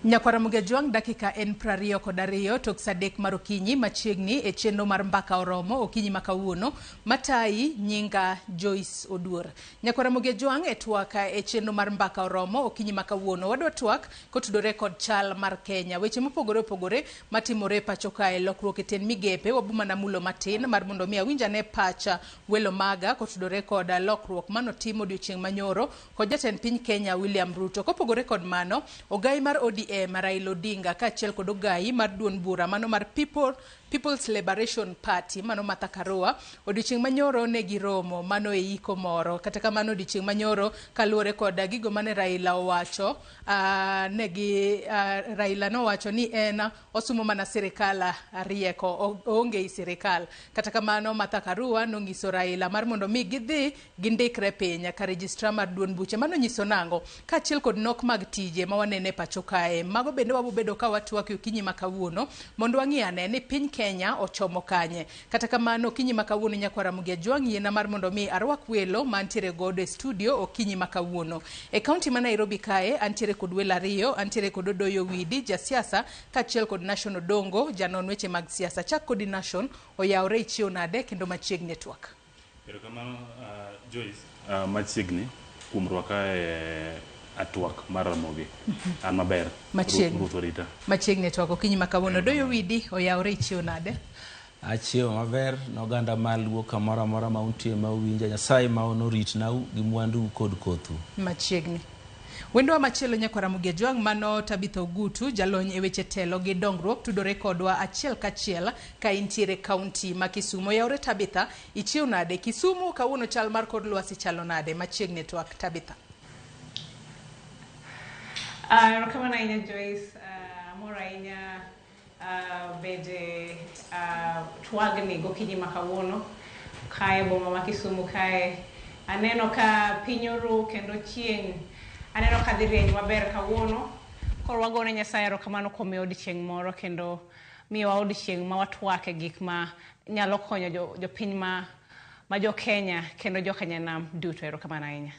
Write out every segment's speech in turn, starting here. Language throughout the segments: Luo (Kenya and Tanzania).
Nyakwar Ramogi Ajwang' dakika en 22 tok saa 3 mar okinyi machiegni e chenro mar Mbaka Oromo okinyi ma kawuono matayi nyinga Joyce Oduor. Nyakwar Ramogi Ajwang' e twak e chenro mar Mbaka Oromo okinyi ma kawuono wadwa twak kotudore kod chal mar Kenya. Weche mopogore opogore matimore e pacho kae, lokruok e tend migepe, wabu mana mulo matin mar mondo mi awinj ane pach welo maga kotudore kod lokruok manotim odiochieng' manyoro kod jatend piny Kenya William Ruto. Kopogore kod mano, ogai mar ODM Raila Odinga kaachiel kod ogai mar duond bura mano mar People's Liberation Party mano Martha Karua odiochieng' manyoro ne giromo mano e iko moro. Kata kamano odiochieng' manyoro kaluwore kod gigo mane Raila owacho, ne gi Raila nowacho ni en osumo mana sirikal rieko, oonge ei sirikal. Kata kamano Martha Karua nonyiso Raila mar mondo mi gidhi gindikre piny ka registrar mar duond buche. Mano nyiso nang'o? Kaachiel kod nok mag tije ma waneno e pacho kae. Mago bende wabobedo ka watwak e okinyi ma kawuono mondo wang'i ane ni piny Kenya ochomo kanye. Kata kamano okinyi ma kawuono Nyakwar Ramogi Ajwang' yiena mar mondo mi arwak welo mantiere godo e studio okinyi ma kawuono. E kaunti ma Nairobi kae antiere kod welo ariyo, antiere kod Odoyo Owidi, jasiasa, kaachiel kod Nation Odongo, janon weche mag siasa. Chak kodi Nation, oyawre ichiew nade kendo machiegni e twak. Erokamano Joyce, machiegni kuom rwaka e atwak mar Ramogi. An maber. Machiegni. Ruoth orita. Machiegni e twak okinyi ma kawuono. Odoyo Owidi, oyawre ichiew nade? Achiewo maber noganda maluo kamoro amora ma untie ma uwinja. Nyasaye ma onoritnau gi mwandu kod kothu. Machiegni. Wendwa machielo Nyakwar Ramogi Ajwang' mano Tabitha Ogutu, jalony e weche telo gi dongruok, tudore kodwa achiel kachiel ka intiere kaunti ma Kisumu. Oyawre Tabitha, ichiew nade? Kisumu kawuono chal mar kor lwasi chalo nade? Machiegni e twak Tabitha. Erokamano ahinya Joyce, amor ahinya bede twagni gokinyi ma kawuono kae boma ma Kisumu kae aneno ka piny oru kendo chieng' aneno ka dhi rieny maber kawuono. Koro wagone Nyasaye erokamano kuom miyo odiochieng' moro kendo miyowa odiochieng' ma watwake gik ma nyalo konyo jopiny ma jo Kenya kendo jo Kenya nam duto. Erokamano ahinya.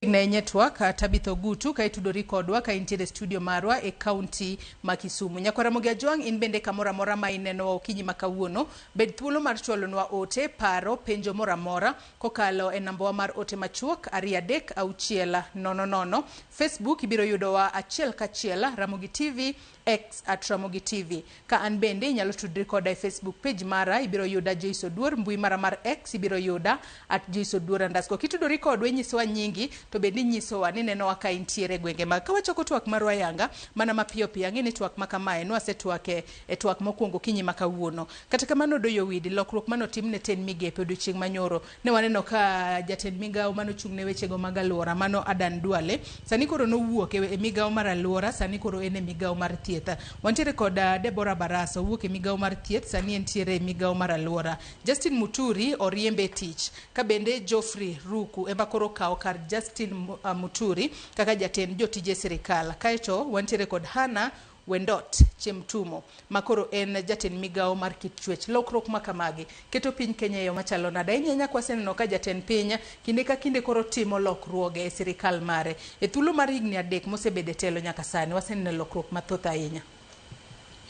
Ne nye twak Tabitha Ogutu ka itudori kodwa ka intiere studio marwa e kaunti ma Kisumu. Nyakwar Ramogi Ajwang' in bende kamoro amora ma inenowa okinyi ma kawuono, bed thuolo mar chwalonwa ote, paro, penjo moro amora kokalo e nambawa mar ote machuok 236 00. Facebook ibiro yudowa achiel kachiel Ramogi TV, X at Ramogi TV. Ka an bende inyalo tudri koda e Facebook page mara, ibiro yuda Joyce Oduor, mbui mara mar X ibiro yuda at Joyce Oduor underscore. Kitudori kodwa inyisowa nyingi to bende inyisowa ni nenowa ka intiere e gwenge mag. Ka wachako twak marwa yanga mana mapiyo piyo, ang'e ni twak ma kamae nwasetwake e twak mokwongo okinyi ma kawuono. Kata kamano Odoyo Owidi, lokruok manotim ne tend migepe odiochieng' manyoro, ne waneno ka jatend migawo manochung' ne wechego mag alwora mano Adan Duale sani koro nowuok e migawo mar alwora, sani koro en e migawo mar thieth. Wantiere kod Deborah Barasa, owuok e migawo mar thieth, sani entiere e migawo mar alwora. Justin Muturi oriembe e tich, ka bende Geoffrey Ruku ema koro okawo kar Justin Muturi kaka jatend jotije sirikal. Kaeto wantiere kod Hannah Wendot Chemtumo ma koro en jatend migawo mar kit chwech. Lokruok ma kamagi keto piny Kenya e yo machalo nade? Ahinya ahinya kwaseneno ka jatend piny kinde ka kinde koro timo lokruoge e sirikal mare. E thuolo mar higni 3 mosebedo e telo nyaka sani, waseneno lokruok mathoth ahinya.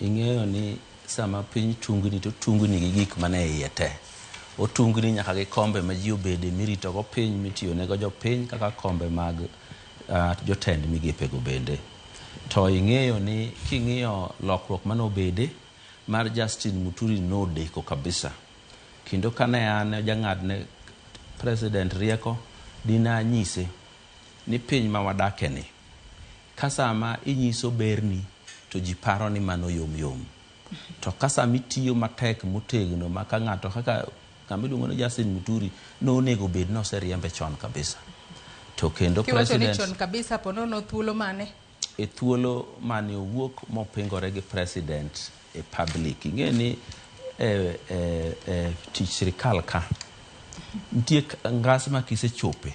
Ing'eyo ni sama piny tungni to tungni gi gik mane iye te. Otungni nyaka gi kombe ma ji obede miritogo piny mitiyonego jopiny kaka kombe mag jotend migepego bende. To ing'eyo ni king'iyo lokruok mane obede mar Justin Muturi nodeko kabisa. Kendo kane an jang'adne President rieko dine anyise ni piny ma wadake ni ka sama inyiso berni to ji paro ni mano yom yom. To ka sama itiyo matek motegno ma ka ng'ato kaka ng'ama iluongo ni Justin Muturi nonego bed ni oseriembe chon kabisa. To kendo Kiwacho ni chon kabisa ponono thuolo mane? E thuolo mane owuok mopingore gi president e public. Ing'e ni e tich sirikal ka nitie ngas ma kisechope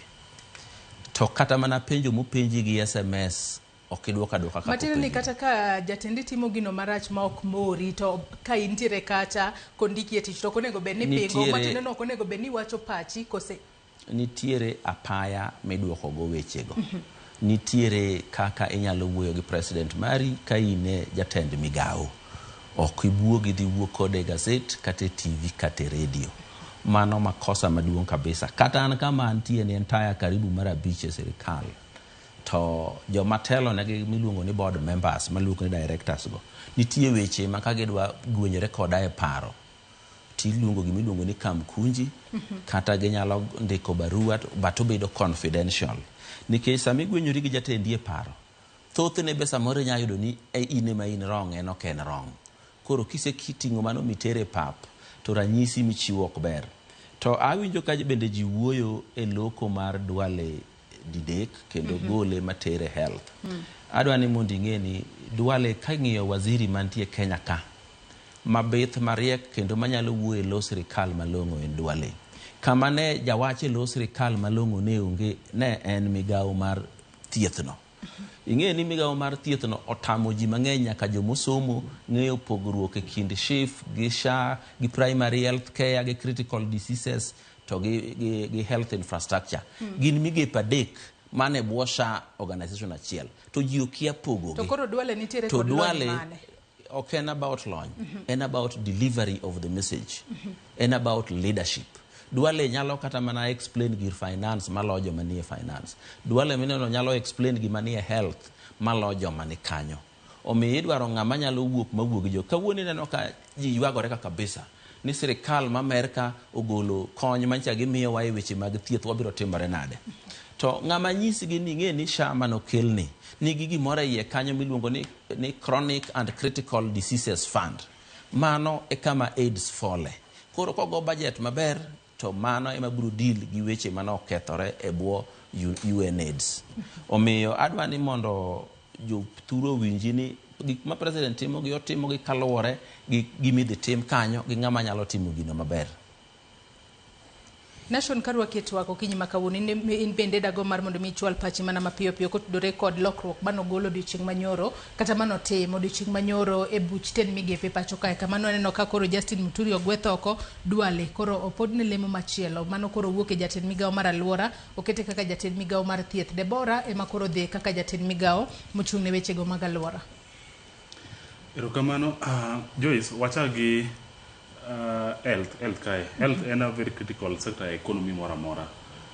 to kata mana penjo mopenji gi SMS ok idwoko adwoka kaka Matiende ni kata ka jatendi timo gino marach ma ok mori to ka intiere kacha kondiki e tich to ok onego bed ni pingo, matiende ni ok onego bed ni iwacho pachi kose? Nitiere apaya miduoko go wechego. Nitiere kaka inyalo wuoyo gi president mari ka in e jatend migawo. Ok ibuogi dhi wuo kode e gazet kata e TV kata e redio. Mano makosa maduong' kabisa. Kata an kama antie ni entire karibu mar abich e sirikal. To joma telo negi miluongo ni board members maluongo ni directors go. Nitie weche ma ka gidwa gwenyore koda e paro tiluongo gima iluongo ni kamkunji kata ginyalo ndiko barua but obedo confidential. Nikech sama igwenyori gi jatendi e paro, thothne be samoro inyalo yudo ni e in ema in wrong en ok en wrong. Koro kiseting'o mano mitere e pap to ranyisi michiwo ok ber. To awinjo ka bende ji wuoyo e loko mar Duale didek kendo gole matere health. Adwa ni mondo ing'e ni Duale king'iyo waziri mantie Kenya ka mabith mariek kendo manyalo wuoyo e lo sirikal malong'o en Duale. Kama ne jawach e lo sirikal malong'o ne onge ne en migawo mar thieth no. Ing'eyo ni migawo mar thieth no otamo ji mang'eny nyaka jomosomo ng'eyo pogruok e kind SHIF gi SHA gi primary health care gi critical diseases to gi health infrastructure. Gin migepe adek mane bwo SHA organization achiel to ji okia pogogi. To koro Duale nitiere To kod lony Duale mane? ok en about lony, en about delivery of the message, en about leadership. Duale nyalo kata mana explain gir finance maloyo joma nie finance. Duale mineno nyalo explain gima nie health maloyo joma ni kanyo. Omiyo idwaro ng'ama nyalo wuok mawuo gi jo. Kawuono ineno ka ji ywagore ka kabisa ni sirikal ma Amerka ogolo kony manyicha gimiyowa e weche mag thieth wabiro timore nade. To ng'ama nyisgi ni ing'e ni SHA manokelni nigi gimoro e iye kanyo miluongo ni Chronic and Critical Diseases Fund. Mano e kama AIDS fole. Koro kogo budget maber to mano ema biro deal gi weche mane okethore e bwo UNAIDS. Omiyo adwa ni mondo jothuru owinji ni gik ma president timo gi otimo gi kaluwore gi gima idhi tim kanyo gi ng'ama nyalo timo gino maber. Nation karwaki e twak okinyi ma kawuono in bende dago mar mondo mi ichwal pachi mana mapiyo piyo kotudore kod lokruok manogol odiochieng' manyoro kata manotim odiochieng' manyoro e buch tend migepe pacho kae kama nwaneno ka koro Justin Muturi ogweth oko Duale koro opodne lemo machielo mano koro wuok e jatend migawo mar aluora okete kaka jatend migawo mar thieth Debora ema koro dhi kaka jatend migawo mochung' ne wechego mag aluora. Erokamano Joyce, wachak gi health kae. Health en a very critical sector e economy moro amora.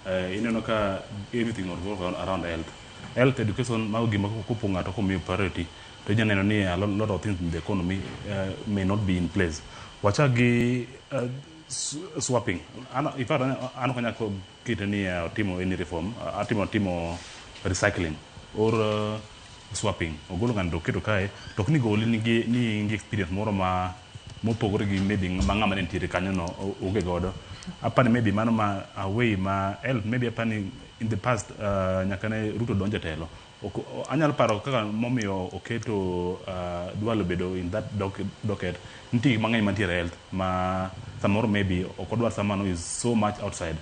Ineno ka everything revolve around health. Health, education, mago gima kopo ng'ato komiyo priority to inya neno ni a lot of things in the economy may not be in place. Wachak gi swapping. An, in fact, an ok anyal kete ni otimo any reform, atimo timo recycling or swapping. Ogolo ng'ani to oketo kae, to ok ni goli nigi ni in gi experience moro ma mopogore gi maybe ma ng'ama ne nitiere kanyo no onge godo. Apani maybe mano ma a way ma health maybe apani in the past nyaka ne Ruto donjo e telo. Anyalo paro kaka momiyo oketo Duale obedo in that docket. Nitie gik mang'eny mantiere e health ma samoro maybe ok odwar someone who is so much outside.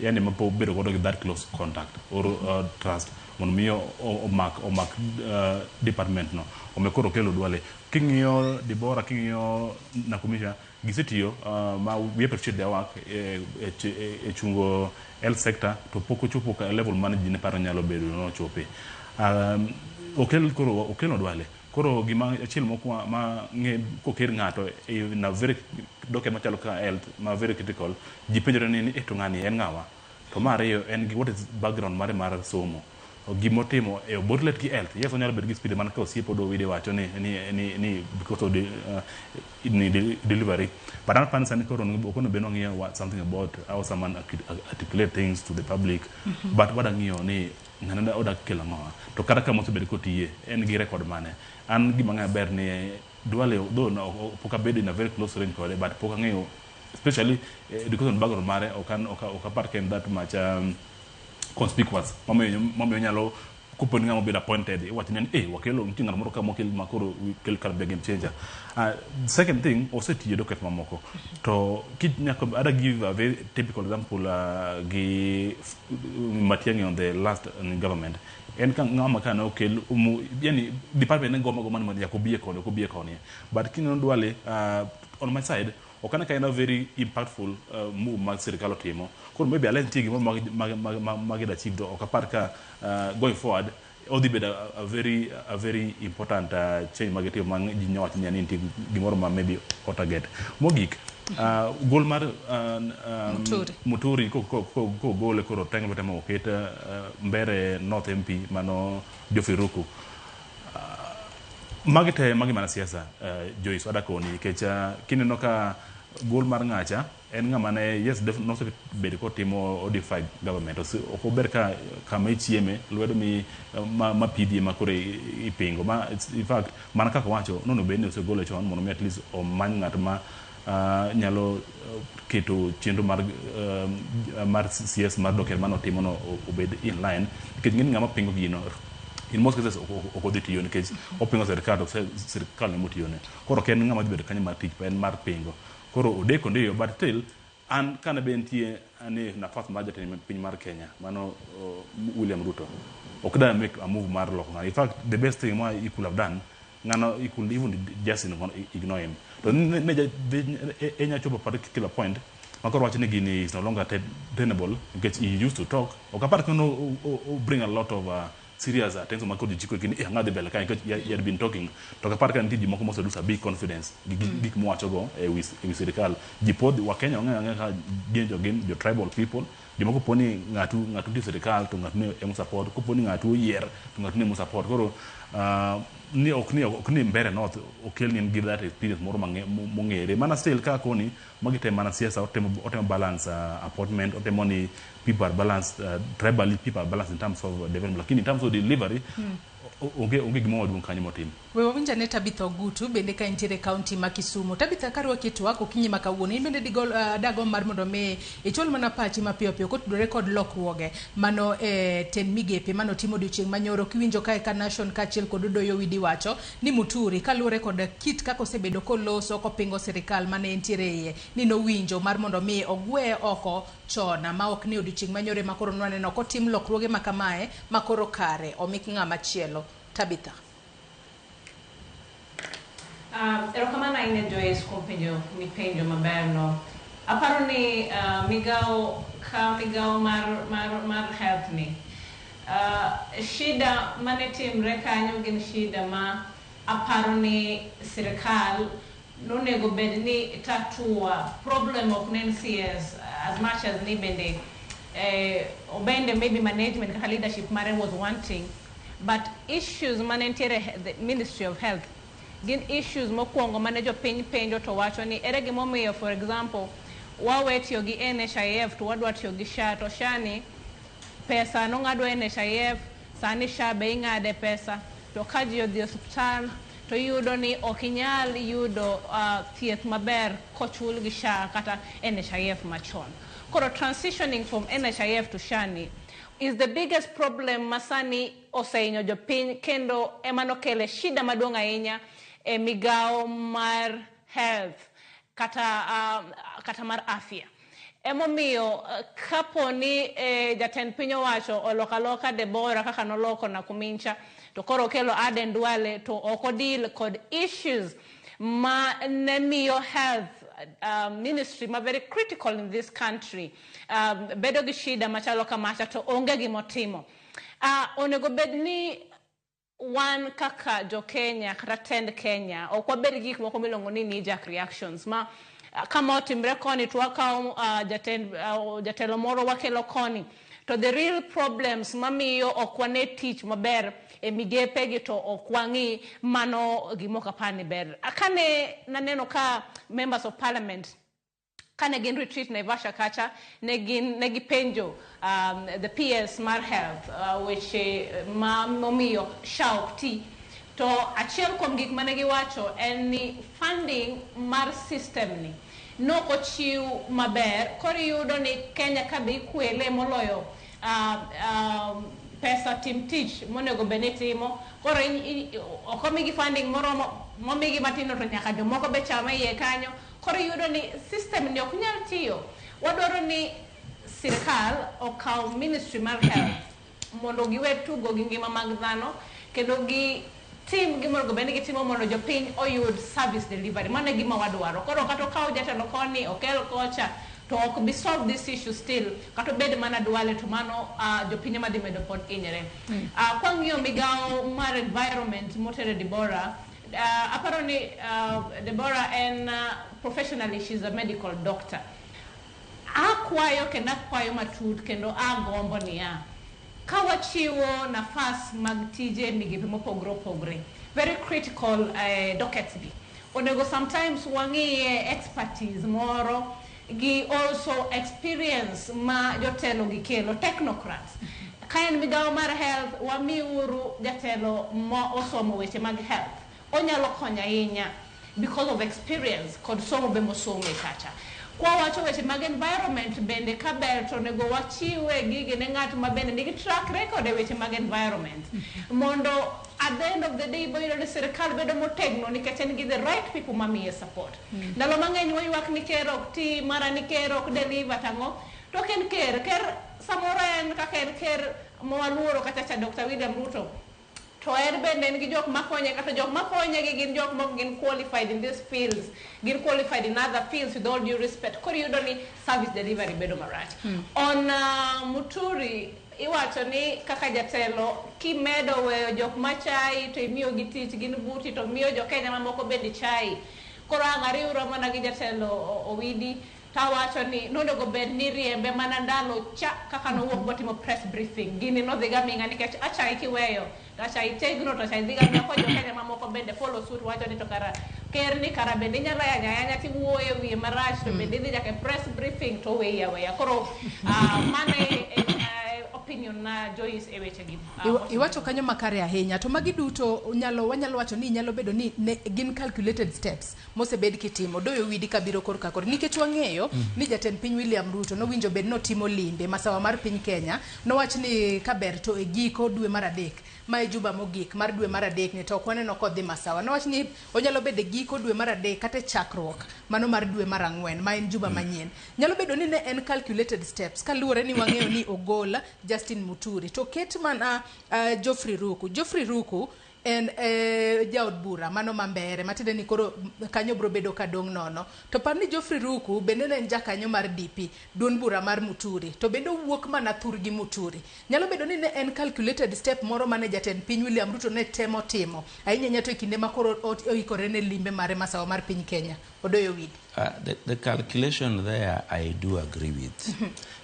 Yani ma pok obedo godo gi that close contact or trust mondo mi omak department no. Omiyo koro okelo Duale. King'iyo Debora, king'iyo Nakumisha, gisetiyo ma we appreciate their work e chungo health sector to pok ochopo ka level mane ji ne paro nyalo bedo nochope. Okel koro okelno Duale. Koro gima achiel mokwongo ma ng'e koker ng'ato in a very docket machalo kaka health ma very critical, ji penjore ni to ng'ani en ng'awa? To mar ariyo en gi what is background mare mar somo. Gimotimo e obot relate gi health. Yes, onyalo bedo gi speed mana ka osiepo do wide wacho ni because of the ni delivery. But an apani sani koro ok onego bed ni wang'iyo something about how someone articulate things to the public. But wadang'iyo ni ng'ano odak kelo ang'owa. To kata kama osebedo kotiye, en gi record mane. An gima ang'eyo maber ni Duale, though no, pok abedo in a very close range kode, but pok ang'eyo especially education background mare ok apar ka en that much conspicuous momiyo nyalo kopo ni ng'ama obedo appointed iwacho ni wakelo nitie ng'at moro ka mokel ma koro kel kar be game changer. Second thing, osetiyo docket mamoko to nyaka ada give a very typical example gi Matiang'i on the last government en ka ng'ama ka ne okel yani department ne goma goma ni mondo nyaka obie koni ok obie koni, but kineno Duale on my side. Ok ane ka en a very impactful move ma sirikal otimo. Koro maybe unless nitie gimoro ma gida achieve, to ok apar ka going forward odhi bedo a very important change magitimo ma ji nyalo wacho ni nitie gimoro ma maybe o target. Mogik, gol mar Muturi. Muturi kogole koro teng lwete ma oket Mbere North MP mano Geoffrey Ruku. Magi te magi mana siasa, Joyce wadakoni nikech kineno ka gol mar ng'acha en ng'ama ne yes nosebedo kotimo defy government. Ok ober ka kama ichieme lwedo mi ma pidhi ema koro ipingo ma in fact mana kaka owacho nonego bed ni osegole chon mondo mi at least omany ng'at ma nyalo keto chenro mar CS mar doker manotimo no obed in line, nikech ng'eni ng'ama pingo gino in most cases ok odhi tiyo nikech opingo sirikal to sirikal ema otiyone. Koro ok en ng'ama dhi bedo kanyo mar tich, en mar pingo. Koro odeko ndiyo, but still an kane be nitie ane nafas mar jatend piny mar Kenya mano William Ruto, ok da make a move mar loko ng'ano. In fact, the best thing ma he could have done, ng'ano he could even just ignore him. To ne enya chopo particular point ma koro wacho ni gini is no longer tenable nikech he used to talk. Ok apar ka no bring a lot of serious attention ma koro ji chiko gini, ang'o dhi mbele kae, nikech he had been talking, to ok apar ka nitie ji moko mose lose a big confidence gi gik mowacho go e wi sirikal. Ji pod wa Kenya wang'eyo ang'eya ka gin jo gin jo tribal people. Jomoko po ni ng'atu nitie sirikal to ng'atu ne emo support, kopo ni ng'atu oyier to ng'atu ne emo support. Koro ni ok ni Mbere North okel ni en gi that experience moro mong'ere mana. Still ka koni magi te mana siasa, otemo balance appointment, otemo ni people are balanced tribally, people are balanced in terms of development, lakini in terms of delivery onge gima maduong' kanyo motim. We wawinj ane Tabitha Ogutu bende ka entiere e kaunti ma Kisumu. Tabitha, karwaki e twak okinyi ma kawuono, in bende digol dagomb mar mondo mi ichwal mana pachi mapiyo piyo kotudore kod lokruoge mano e tend migepe manotimo odiochieng' manyoro. Kiwinjo kae ka Nation kaachiel kod Odoyo Widi wacho ni Muturi kaluwore kod kit kaka osebedo koloso kopingo sirikal mane entiere iye ni nowinjo mar mondo mi ogweye oko chon ma ok ni odiochieng' manyoro ema koro nwaneno kotim lokruoge ma kamae ma koro kare omik ng'ama chielo. Tabitha. Erokamano ahinya, Joyce, kuom penjo ni penjo maber no. Aparo ni migawo ka migawo mar health ni shida mane timre kanyo gin shida ma aparo ni sirikal nonego bed ni tatua. Problem ok ne en CS as much as ni bende obende maybe management kaka leadership mare was wanting, but issues mane nitiere the Ministry of Health gin issues mokwongo mane jopiny penjo to wacho ni ere gimomiyo, for example, wawe tiyo gi NHIF to wadwa tiyo gi SHA, to SHA ni pesa nong'adwa NHIF, sani SHA be ing'ade pesa, to ka ji odhi e osiptal to iyudo ni ok inyal yudo thieth maber kochul gi SHA kata NHIF machon. Koro transitioning from NHIF to SHA ni is the biggest problem masani osehinyo jopiny kendo ema nokele shida maduong' ahinya e migawo mar health kata mar afya. Emomiyo kapo ni jatend piny owacho oloko aloka Deborah kaka noloko Nakumincha to koro okelo Aden Duale to ok odeal kod issues ma ne miyo health ministry ma very critical in this country bedo gi shida machalo kamacha to onge gimotimo. Onego bed ni wan kaka jo Kenya kata tend Kenya ok wabed gi gik moko miluongo ni knee jerk reactions ma kama otimre koni to wakawo jatelo moro wakelo koni, to the real problems mamiyo ok wane tich maber e migepe gi to ok wang'i. Mano gima ok apar ni ber. Kane naneno ka members of parliament kane gin retreat Naivasha kacha, ne gin ne gipenjo the PS mar health weche ma momiyo SHA ok ti, to achiel kuom gik mane giwacho en ni funding mar system ni nok ochiw maber. Koro iyudo ni Kenya ka be ikwele moloyo pesa tim tich monego bed ni timo. Koro ok omigi funding moromo, momigi matin to nyaka jomoko be cham e iye kanyo. Koro iyudo ni system ni ok nyal tiyo. Wadwaro ni sirikal okaw ministry mar health mondo giwe tugo gi ngima mag dhano kendo gi tim gima onego bed ni gitimo mondo jopiny oyud service delivery. Mano e gima wadwaro. Koro kata okaw jatelo koni, okel kocha, to ok bi solve this issue still. Kata obed mana Duale to mano jopiny ema dhi medo pod hinyre. Kwang'iyo migawo mar environment motere Deborah, aparo ni Deborah en professionally she's a medical doctor. Akwayo kendo akwayo matut kendo agombo niya, ka wachiwo nafas mag tije migepe mopogore opogore, very critical dockets gi, onego sometimes wang'iye expertise moro gi also experience ma jotelo gi kelo, technocrats. Ka en migawo mar health, wamiuru jatelo ma osomo weche mag health. Onyalo konyo ahinya because of experience kod somo be mosome kacha. Kwa wacho weche mag environment bende ka ber to onego wachiwe gigi ne ng'at ma bende nigi track record e weche mag environment. Mondo at the end of the day ibo yudo ni sirikal bedo motegno nikech en gi the right people mamiye support. Ndalo mang'eny waywak ni ker ok ti, mara ni ker ok deliver tang'o. To ok en ker, ker samoro en kaka en ker mawaluoro kata cha Dr. William Ruto. To en bende en gi jok makonye kata jok makonye gi gin jok mok gin qualified in these fields, gin qualified in other fields with all due respect. Koro iyudo ni service delivery bedo marach. On Muturi, iwacho ni kaka jatelo kimedo weyo jok machayi to imiyo gi tich gin buti to miyo jo Kenya mamoko bende chayi. Koro ang' ariwra mana gi jatelo Owidi tawacho ni nonego bed ni riembe mana ndalo cha kaka nowuok botimo press briefing. Gini nodhi gaming'a nikech achayi kiweyo to achayi tegno to achayi dhi gaming'a ko jo Kenya mamoko bende follow suit wacho ni to kara ker ni kara bende inyalo yanyo ayanya tiwuoyo e wiye marach to bende idhi nyaka e press briefing to oweyi aweya. Koro mano e opinion na Joyce e weche gi. Iwacho kanyo makare ahinya to magi duto nyalo wanyalo wacho ni nyalo bedo ni ne, gin calculated steps mosebed kitimo doyo widi kabiro korka kor nikech wang'eyo ni jatend piny William Ruto nowinjo bed notimo limbe masawa mar piny Kenya nowach ni kaber to e giko dwe mar adek ma e juma mogik mar dwe mar adek ni to ok waneno kodhi masawa nowach ni onyalo bedo e giko dwe mar adek kata e chakruok mano mar dwe mar ang'wen ma en juma manyien nyalo bedo ni ne en calculated steps kaluwore ni wang'eyo ni ogol Justin Muturi to ket mana Geoffrey Ruku. Geoffrey Ruku en jaod bura mano ma Mbere matiende ni koro kanyo bro bedo kadong' nono to par ni Geoffrey Ruku bende ne en jakanyo mar DP duond bura mar Muturi to bende owuok mana thurgi Muturi nyalo bedo ni ne en calculated step moro mane jatend piny William Ruto ne temo timo ahinya ahinya to e kinde ma koro oikore ne limbe mare masawa mar piny Kenya Odoyo Widi. The calculation there I do agree with.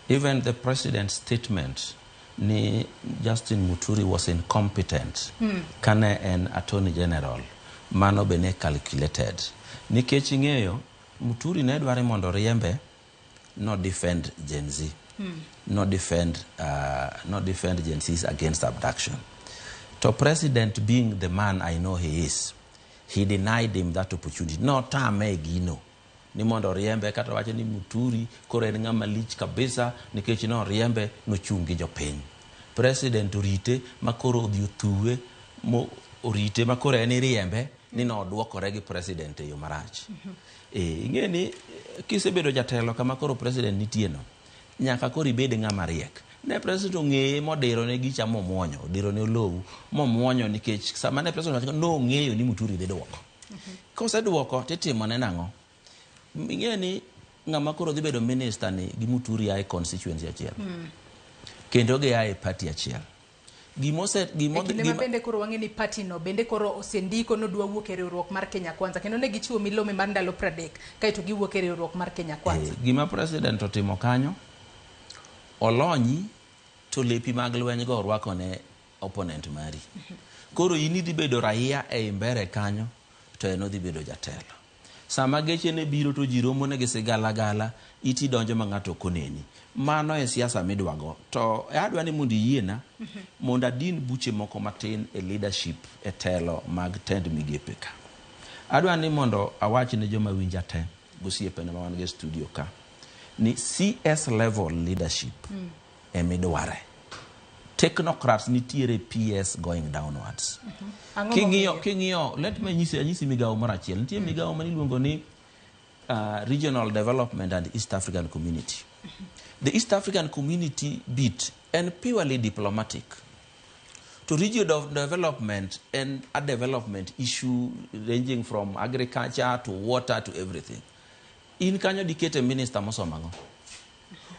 Even the president's statement ni Justin Muturi was incompetent kane en attorney general mano be ne calculated nikech ing'eyo Muturi ne dware mondo riembe no defend Gen Z no defend Gen Zs against abduction. To president being the man I know he is, he denied him that opportunity. Notame e gino ni mondo oriembe kata wacho ni Muturi koro en ng'ama lich kabisa nikech noriembe nochung' gi jopiny. President orite ma koro odhi othuwe mo orite ma koro en iriembe ni nodwokore gi president e yo marach. Ing'e ni kisebedo jatelo kama koro president nitie no, nyaka koro ibed ng'ama riek. Ne president ong'eye modiro ne gicha momuonyo, odiro ne olowu momuonyo nikech sama ne president owacho nong'eyo ni Muturi dhi duoko. Koseduoko titimone nang'o? Ing'e ni ng'ama koro dhi bedo minister ni gi Muturi ae constituency achiel. Kendo gia e party achiel. Gimose gimo E kinde ma bende koro wang'e ni party no bende koro osendiko nodwa wuok e riwruok mar Kenya Kwanza kendo ne gichiwo milome mar ndalo 30 kaeto giwuok e riwruok mar Kenya Kwanza. Gima president otimo kanyo olonyi to lepi mag lweny go orwako ne opponent mari. Koro in idhi bedo raia ei mbere kanyo to en odhi bedo jatelo. Sama geche ne biro to ji romo ne gi sigalagala, iti donjo ma ng'ato ok oneni. Mano e siasa midwago. To adwa ni mondo iyiena mondo adin buche moko matin e leadership e telo mag tend migepe ka. Adwa ni mondo awach ne joma winja te gosiepena ma wan go e studio ka ni CS level leadership emidware. Technocrats nitiere PS going downwards. Ang'o King'iyo momiyo? King'iyo let me nyisi anyisi migawo moro achiel. Nitie migawo ma iluongo ni Regional Development and East African Community. The East African Community bit en purely diplomatic. To regional development en a development issue ranging from agriculture to water to everything. In kanyo dikete minister mosomo ang'o?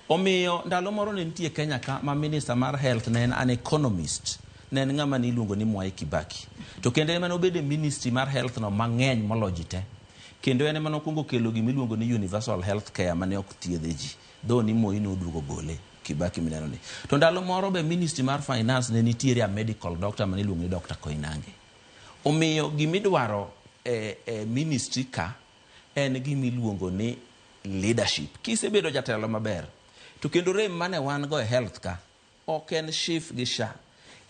Omiyo ndalo moro ne nitie Kenya ka ma minister mar health ne en an economist, ne en ng'ama niluongo ni Mwai Kibaki. To kendo ema nobedo e ministry mar health no mang'eny molo ji te. Kendo en ema nokwongo kelo gimiluongo ni universal health care mane ok thiedhe ji. Though ni Moi noduogo gole, Kibaki mineno ni. To ndalo moro be ministry mar finance ne nitiere a medical doctor mane iluongo ni Dr. Koinange. Omiyo gimidwaro e ministry ka en gimiluongo ni leadership. Kisebedo jatelo maber, to kendo rem mane wan go e health ka, ok en SHIF gi SHA,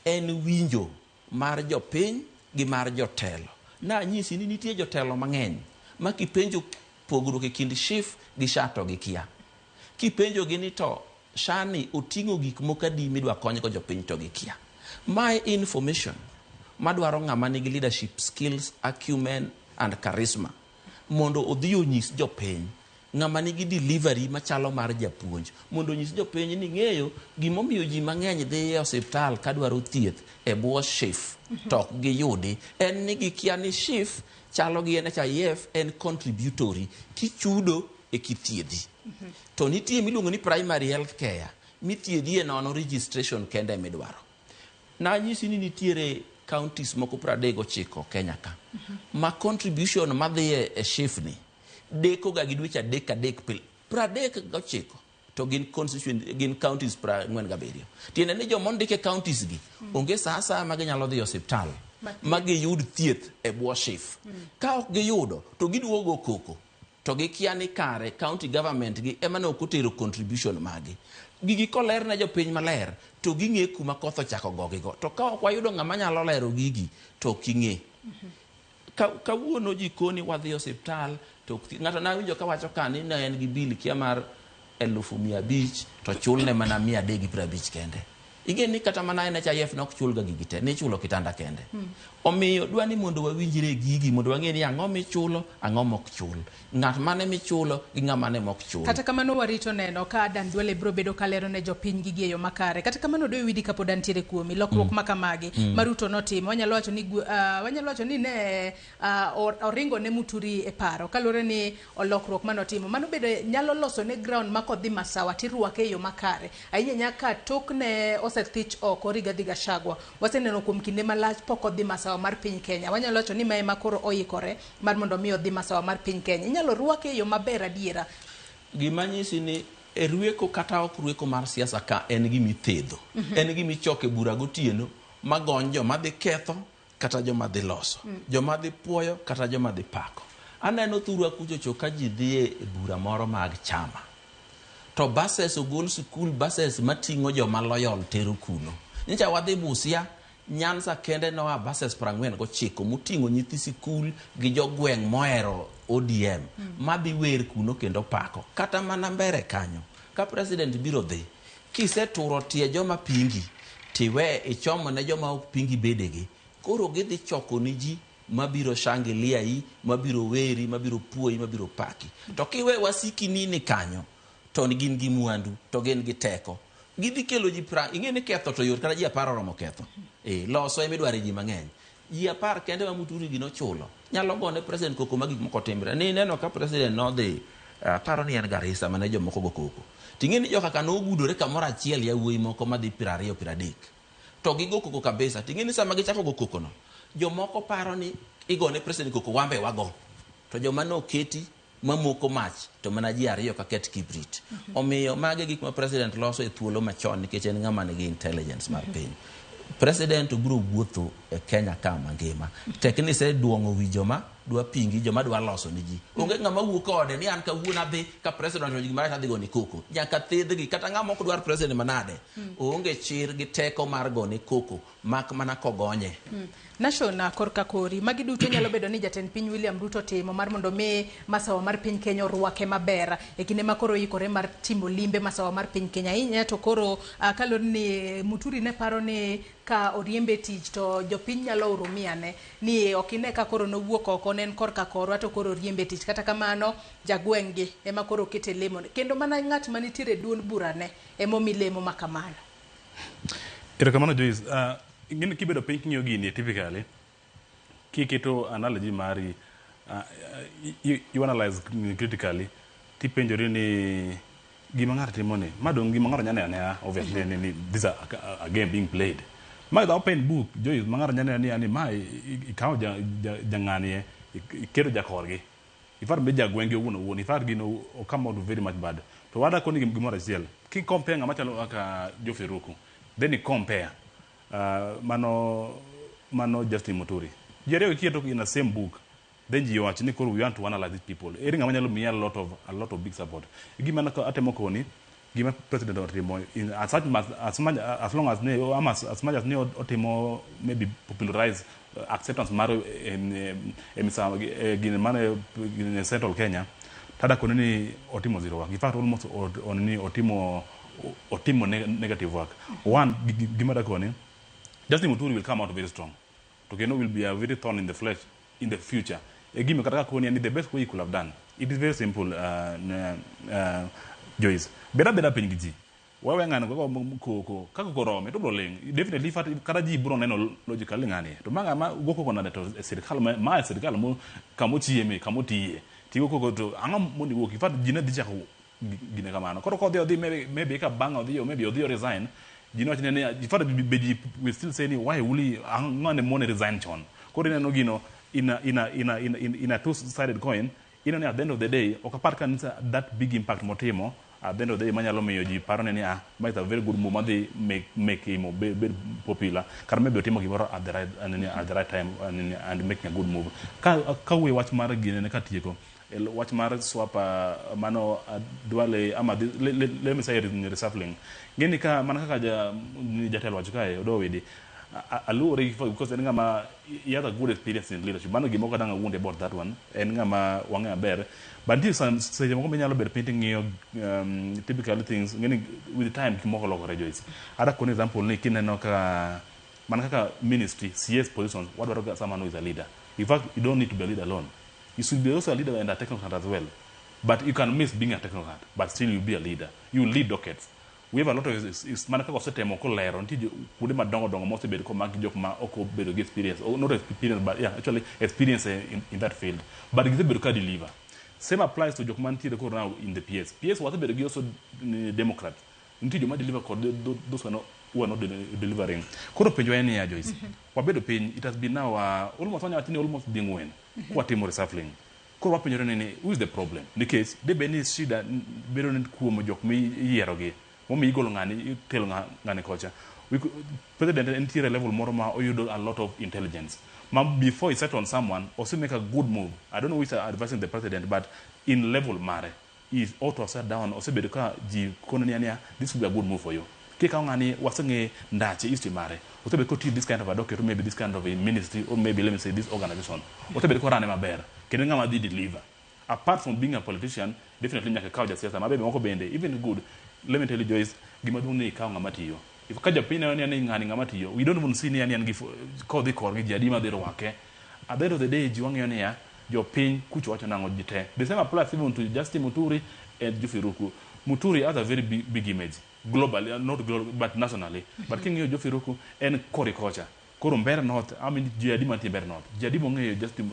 en winjo mar jopiny gi mar jotelo. Nanyisi ni nitie jotelo mang'eny ma kipenjo pogruok e kind SHIF gi SHA to gikia. Kipenjo gi ni to SHA ni oting'o gik moko adi midwa konygo jopiny to gikia. Mae information madwaro ng'ama nigi leadership skills, acumen and charisma mondo odhi onyis jopiny ng'ama nigi delivery machalo mar japuonj mondo onyis jopiny ni ng'eyo gimomiyo ji mang'eny dhi e osiptal kadwaro thieth e bwo SHIF to ok giyudi en ni gikia ni SHIF chalo gi NHIF en contributory kichudo e kithiedhi to nitie miluongo ni primary health care mithiedhi e nono registration kende emidwaro nanyisi ni nitiere counties moko 39 Kenya ka ma contribution madhi e SHIF ni deko ga gi dweche adek adek pile 39 to gin constituent gin counties 47 tiende ni joma ondik e counties gi onge sa asaya ma ginyalo dhi e osiptal ma giyud thieth e bwo SHIF ka ok giyudo to giduogo koko to gikia ni kare county government gi ema ne ok otero contribution magi gigi koler ne jopiny maler to ging'e kuma koth ochako gogigo to ka ok wayudo ng'ama nyalo lero gigi to ok ing'e kawuono ji koni wadhi e osiptal to ok ng'ato nawinjo kawacho ka ni ne en gi bill kia mar 500,000 to chulne mana 350 kende ing'e ni kata mana NHIF ne ok chul ga gigi te nichulo kitanda kende omiyo dwa ni mondo wawinjre gigi mondo wang'e ni ang'o michulo ang'o mok chul ng'at mane michulo gi ng'ama ne mok chul Kata kamano warito neno ka Adan Duale biro bedo kalero ne jopiny gigi e yo makare. Kata kamano Odoyo Widi kapod antiere kuomi, lokruok ma kamagi ma Ruto notimo, wanyalo wacho ni wanyalo wacho ni ne oringo ne Muturi e paro kaluwore ni olokruok manotimo. Mano bende nyalo loso ne ground ma kodhi Masawa tirwake e yo makare. Ahinya nyaka tok ne osethich oko Rigathi Gachagua. Waseneno kuom kinde malach pok odhi Masawa mar piny Kenya. Wanyalo wacho ni mae ema koro oikore mar mondo mi odhi Masawa mar piny Kenya. Inyalo rwake e yo maber adiera. Gima nyisi ni e rweko kata ok rweko mar siasa ka en gima ithedho. En gima ichoko e bura gotieno magony joma dhi ketho kata joma dhi loso. Joma dhi puoyo kata joma dhi pako. Aneno thurwa kuchocho ka ji dhi e bura moro mag chama. To buses ogol sikul buses mating'o joma loyal tero kuno. Nyocha wadhi Busia, Nyanza kende noa buses 49 moting'o nyithi sikul gi jogweng' mohero ODM madhi wer kuno kendo pako. Kata mana mbere kanyo, ka president biro dhi, kiseturo tie joma pingi, tiwe ichomo ne joma ok pingi bedegi. Koro gidhi choko ni ji mabiro shangilia yi, mabiro weri, mabiro puoyi, mabiro paki. To kiwe wasiki nini kanyo, to gin gi mwandu, to gin gi teko. Gidhi kelo ji pra, ing'e ni ketho to yot kata ji 10 oromo ketho. Loso ema idware ji mang'eny. Ji 10 kende ma Muturi gi nochulo. Nyalo gone president koko ma gik moko timre. Ni ineno ka president nodhi, aparo ni en Garissa mane jomoko go koko. Ting'e ni joka nogudore kamoro achiel yawuoyi moko madhi 20 30. To gigo koko kabisa. Ting'e ni sama gichako go koko no, jomoko paro ni igone president koko wambe wago. To joma noketi mamoko mach to mana ji 2 kaket kibrit. Omiyo mage gik ma president loso e thuolo machon nikech en ng'ama nigi intelligence mar piny. President obiro wuotho e Kenya ka mangima. Tek ni iseduong'o wi joma dwa pingi, joma dwa loso ni ji. Onge ng'ama wuok ode ni an kawuono adhi ka president owacho gima rach adhi gone koko. Nyaka thedhgi kata ng'ama ok dwar president manade. Oonge chir gi teko mar gone koko mak mana kogonye. Nashon korka kori, magi duto nyalo bedo ni jatend piny William Ruto timo mar mondo mi masawa mar piny Kenya orwake maber e kinde ma koro oikore mar timo limbe masawa mar piny Kenya. Ahinya to koro kaluwore ni Muturi ne paro ni ka oriembe tich to jopiny nyalo hurumiane ni ok ine ka koro nowuok oko ne en korka korwa to koro oriembe tich. Kata kamano jagweng' gi ema koro okete lemo kendo mana ng'at manitiere e duond burane ema omi lemo makamano. Erokamano Joyce. Ing'eni kibedo piny king'iyo gini typically, kiketo analogy mari, you analyze critically, tipenjori ni gima ng'ato timo ni, ma dong gima ng'ato nyalo neno anena, obviously ni this a game being played. Ma is open book, Joyce, ma ng'ato nyalo neno ni ma ikawo jang'ani e, iketo jakorgi. In fact, be jagwenge owuon owuon. In fact, gino o come out very much bad. To wada koni gimoro achiel. Ki compare ng'ama chalo kaka Geoffrey Ruku, then i compare mano Justin Muturi. Ji ariyo kiketo in the same book, then ji wacho ni koro we want to analyze these people. Ere ng'ama nyalo miyi a lot of big support. Gima atemo koni, gima president otimo in as such as much as long as ne ama as much as ne otimo maybe popularize acceptance mar gine mane gine Central Kenya tada koni ni otimo zero work. In fact, almost ni otimo negative work. One gima da koni, Justin Muturi will come out very strong to kendo will be a very thorn in the flesh in the future. E gima kata koni ni the best way he could have done it is very simple, Joyce, beda beda piny gi ji wewe ng'ano kaka koko kaka korome to bro ling definitely kata ji bro neno logically ng'ani to ma ng'ama go koko nade to e sirikal ma e sirikal mo kamochieme kamotiye tigo koko to ang'o mondo iwuok. In fact, ji ne dhi chako gine kamano. Koro kodhi odhi maybe ka bang' odhi maybe odhi o resign, ji nowacho ni in fact be ji will still say ni why uli ang'o ne mone resign chon. Koro ineno gino in a two sided coin. Ineno ni at the end of the day ok apar ka nisa that big impact motimo at the end of the day manyalo miyo ji paro ni ah, ma is a very good move madhi make him bed popular, kata maybe otimo gimoro at the right time and making a good move. Ka wuoyo wach mar gine katieko wach mar swap mano Duale ama let me say reshuffling ng'eni ka mana kaka jatelo wacho kae Odowo Widi aluwore because en ng'ama he has a good experience in leadership. Mano gima ok adang' awuondi about that one. En ng'ama wang'e maber, but nitie seche moko minyalo bet piny ting'iyo typically things. Ng'eni with time gik moko lokore, Joyce. Ada koni example ni kineno ka mana kaka ministry CS positions, wadwaro ga someone who is a leader. In fact, you don't need to be a leader alone. You should be also a leader and a technocrat as well, but you can miss being a technocrat, but still you be a leader. You lead dockets. We have a lot of is mana kaka osetemo kolero nitie kuonde madongo dongo mosebedo komak gi jok ma ok obedo gi experience or not experience, but yeah, actually experience in that field, but gisebedo ka deliver. Same applies to jok mantiere koro now in the PS. PS wasebedo gi also Democrat, nitie joma deliver kod those who are not delivering. Koro penjo en niya, Joyce, wabedo piny, it has been now almost wanya wacho ni almost ding'wen kwatimo reshuffling. Koro wapenjore ni who is the problem, nikech debed ni shida bedo ni kuom jok miyierogi momiyo igolo ng'ani ikelo ng'ani kocha. President nitiere level moro ma oyudo a lot of intelligence ma before he set on someone ose make a good move. I don't know who is advising the president, but in level mare he ought to have sat down. Osebedo ka ji kono ni ania this will be a good move for you. Kikawo ng'ani waseng'e ndache history mare osebedo kotiyo this kind of a docket or maybe this kind of a ministry or maybe, let me say, this organization osebedo korane maber kendo ng'ama dhi deliver. Apart from being a politician, definitely nyaka ikaw jasiasa mabe moko bende even good. Let me tell you, Joyce, gima duong' ni ikaw ng'ama tiyo. If ka japiny neno ni ng'ani ng'ama tiyo, we don't even see ni en gi kodhi korgi ji adi madhi rwake. At the end of the day ji wang'iyo niya jopiny kucho wacho nang'o ji te. The same applies even to Justin Muturi and Geoffrey Ruku. Muturi has a very big, big image globally, not global, but nationally, but king'iyo Geoffrey Ruku en kori kocha koro Mbeere North. I mean, ji adi mantie Mbeere North, ji adi mong'eyo Justin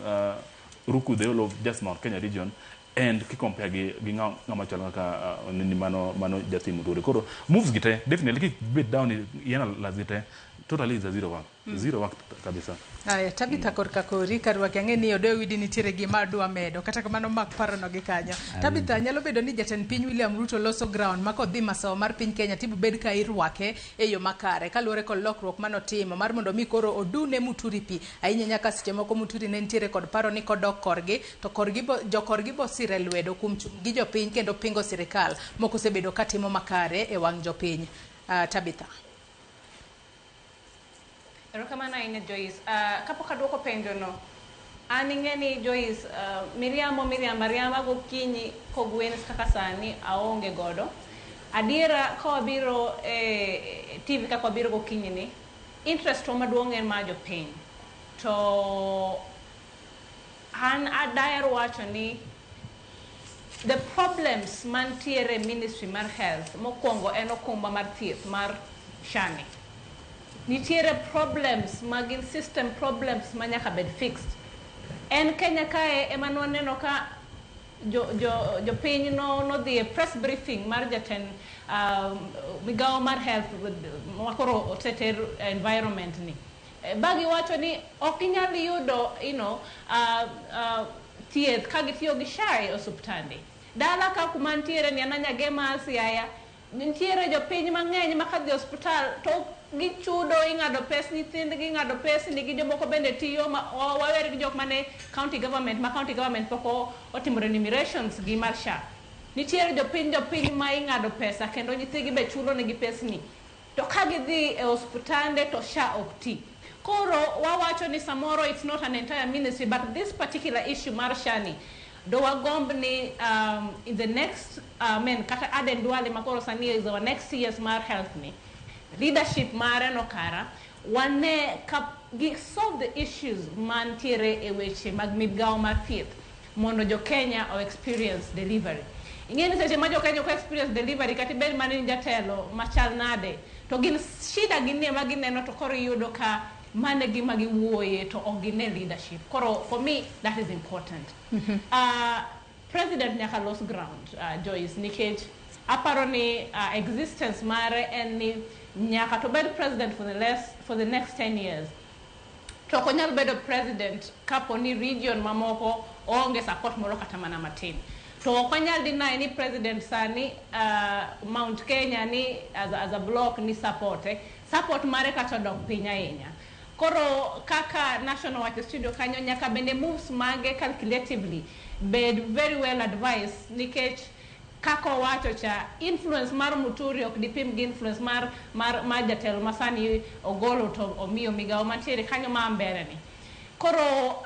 Ruku, the whole of just Mount Kenya region, and ki compare gi ng'ama chalo kaka nini mano Justin Muturi. Koro moves gi te definitely ki bet down i analyze gi te totally is a zero work, zero work kabisa. Aya, Tabitha, korka kori karwaki ang'e ni Odoyo Widi nitiere gima adwa medo, kata kamano mak parono gi kanyo. Tabitha, nyalo bedo ni jatend piny William Ruto loso ground ma kodhi masawa mar piny Kenya tibo bed ka irwake e yo makare kaluwore kod lokruok manotimo mar mondo mi koro odune Muturi pi ahinya nyaka seche moko Muturi ne nitiere kod paro ni kodok korgi to korgi bo, jokorgi bo sire lwedo kuom chung' gi jopiny kendo pingo sirikal moko osebedo katimo makare e wang' jopiny. Tabitha. Erokamano ahinya, Joyce. Kapok aduoko penjono, an ing'e ni Joyce, miriambo miriambo ariamba gokinyi kogwen kaka sani aonge godo. Adiera ka wabiro e TV kaka wabiro gokinyi ni, interest wa maduong' en mar jopiny. To an adaher wacho ni the problems mantiere e ministry mar health mokwongo en okumba mar thieth mar SHA ni. Nitiere problems ma gin system problems ma nyaka bed fixed. En Kenya kae ema nwaneno ka jopiny nodhi e press briefing mar jatend migawo mar health makoro oseter environment ni. Ba giwacho ni ok inyal yudo thieth ka gitiyo gi SHA e osuptande. Dala ka kuma ntiere ni an Anyagema Siaya, nitiere jopiny mang'eny ma kadhi e osiptal to gichudo, ing'ado pes nyithindgi, ing'ado pesni gi jomoko bende tiyo ma wawer gi jok mane county government ma county government pok otimo remunerations gi mar SHA. Nitiere jopiny ma ing'ado pesa kendo nyithigi be chulo negi pesni. To ka gidhi e osiptande to SHA ok ti. Koro wawacho ni samoro it's not an entire ministry, but this particular issue mar SHA ni do wagomb ni in the next men kata Aden Duale makoro sani is our next years mar health ni leadership mare no kara wane ka gi solve the issues mantiere e weche mag migawo mar thieth mondo jo Kenya o experience delivery. Ing'e ni seche ma jo Kenya ok experience delivery, kata ibed mana ni jatelo machal nade, to gin shida gin ema gineno, to koro iyudo ka mane gima giwuoye to ok gine leadership. Koro for me that is important. President nyaka los ground, Joyce, nikech aparo ni existence mare en ni nyaka to bed president for the next 10 years. To ok onyal bedo president kapo ni region mamoko oonge support moro kata mana matin. To ok wanyal deny ni president sani Mount Kenya ni as a block ni support support mare kata odok piny ahinya. Koro kaka national wacho studio kanyo, nyaka bende moves mage calculatively bed very well advised, nikech kaka owacho cha, influence mar Muturi ok dipim gi influence mar jatelo masani ogolo to omiyo migawo mantiere kanyo ma mbele ni. Koro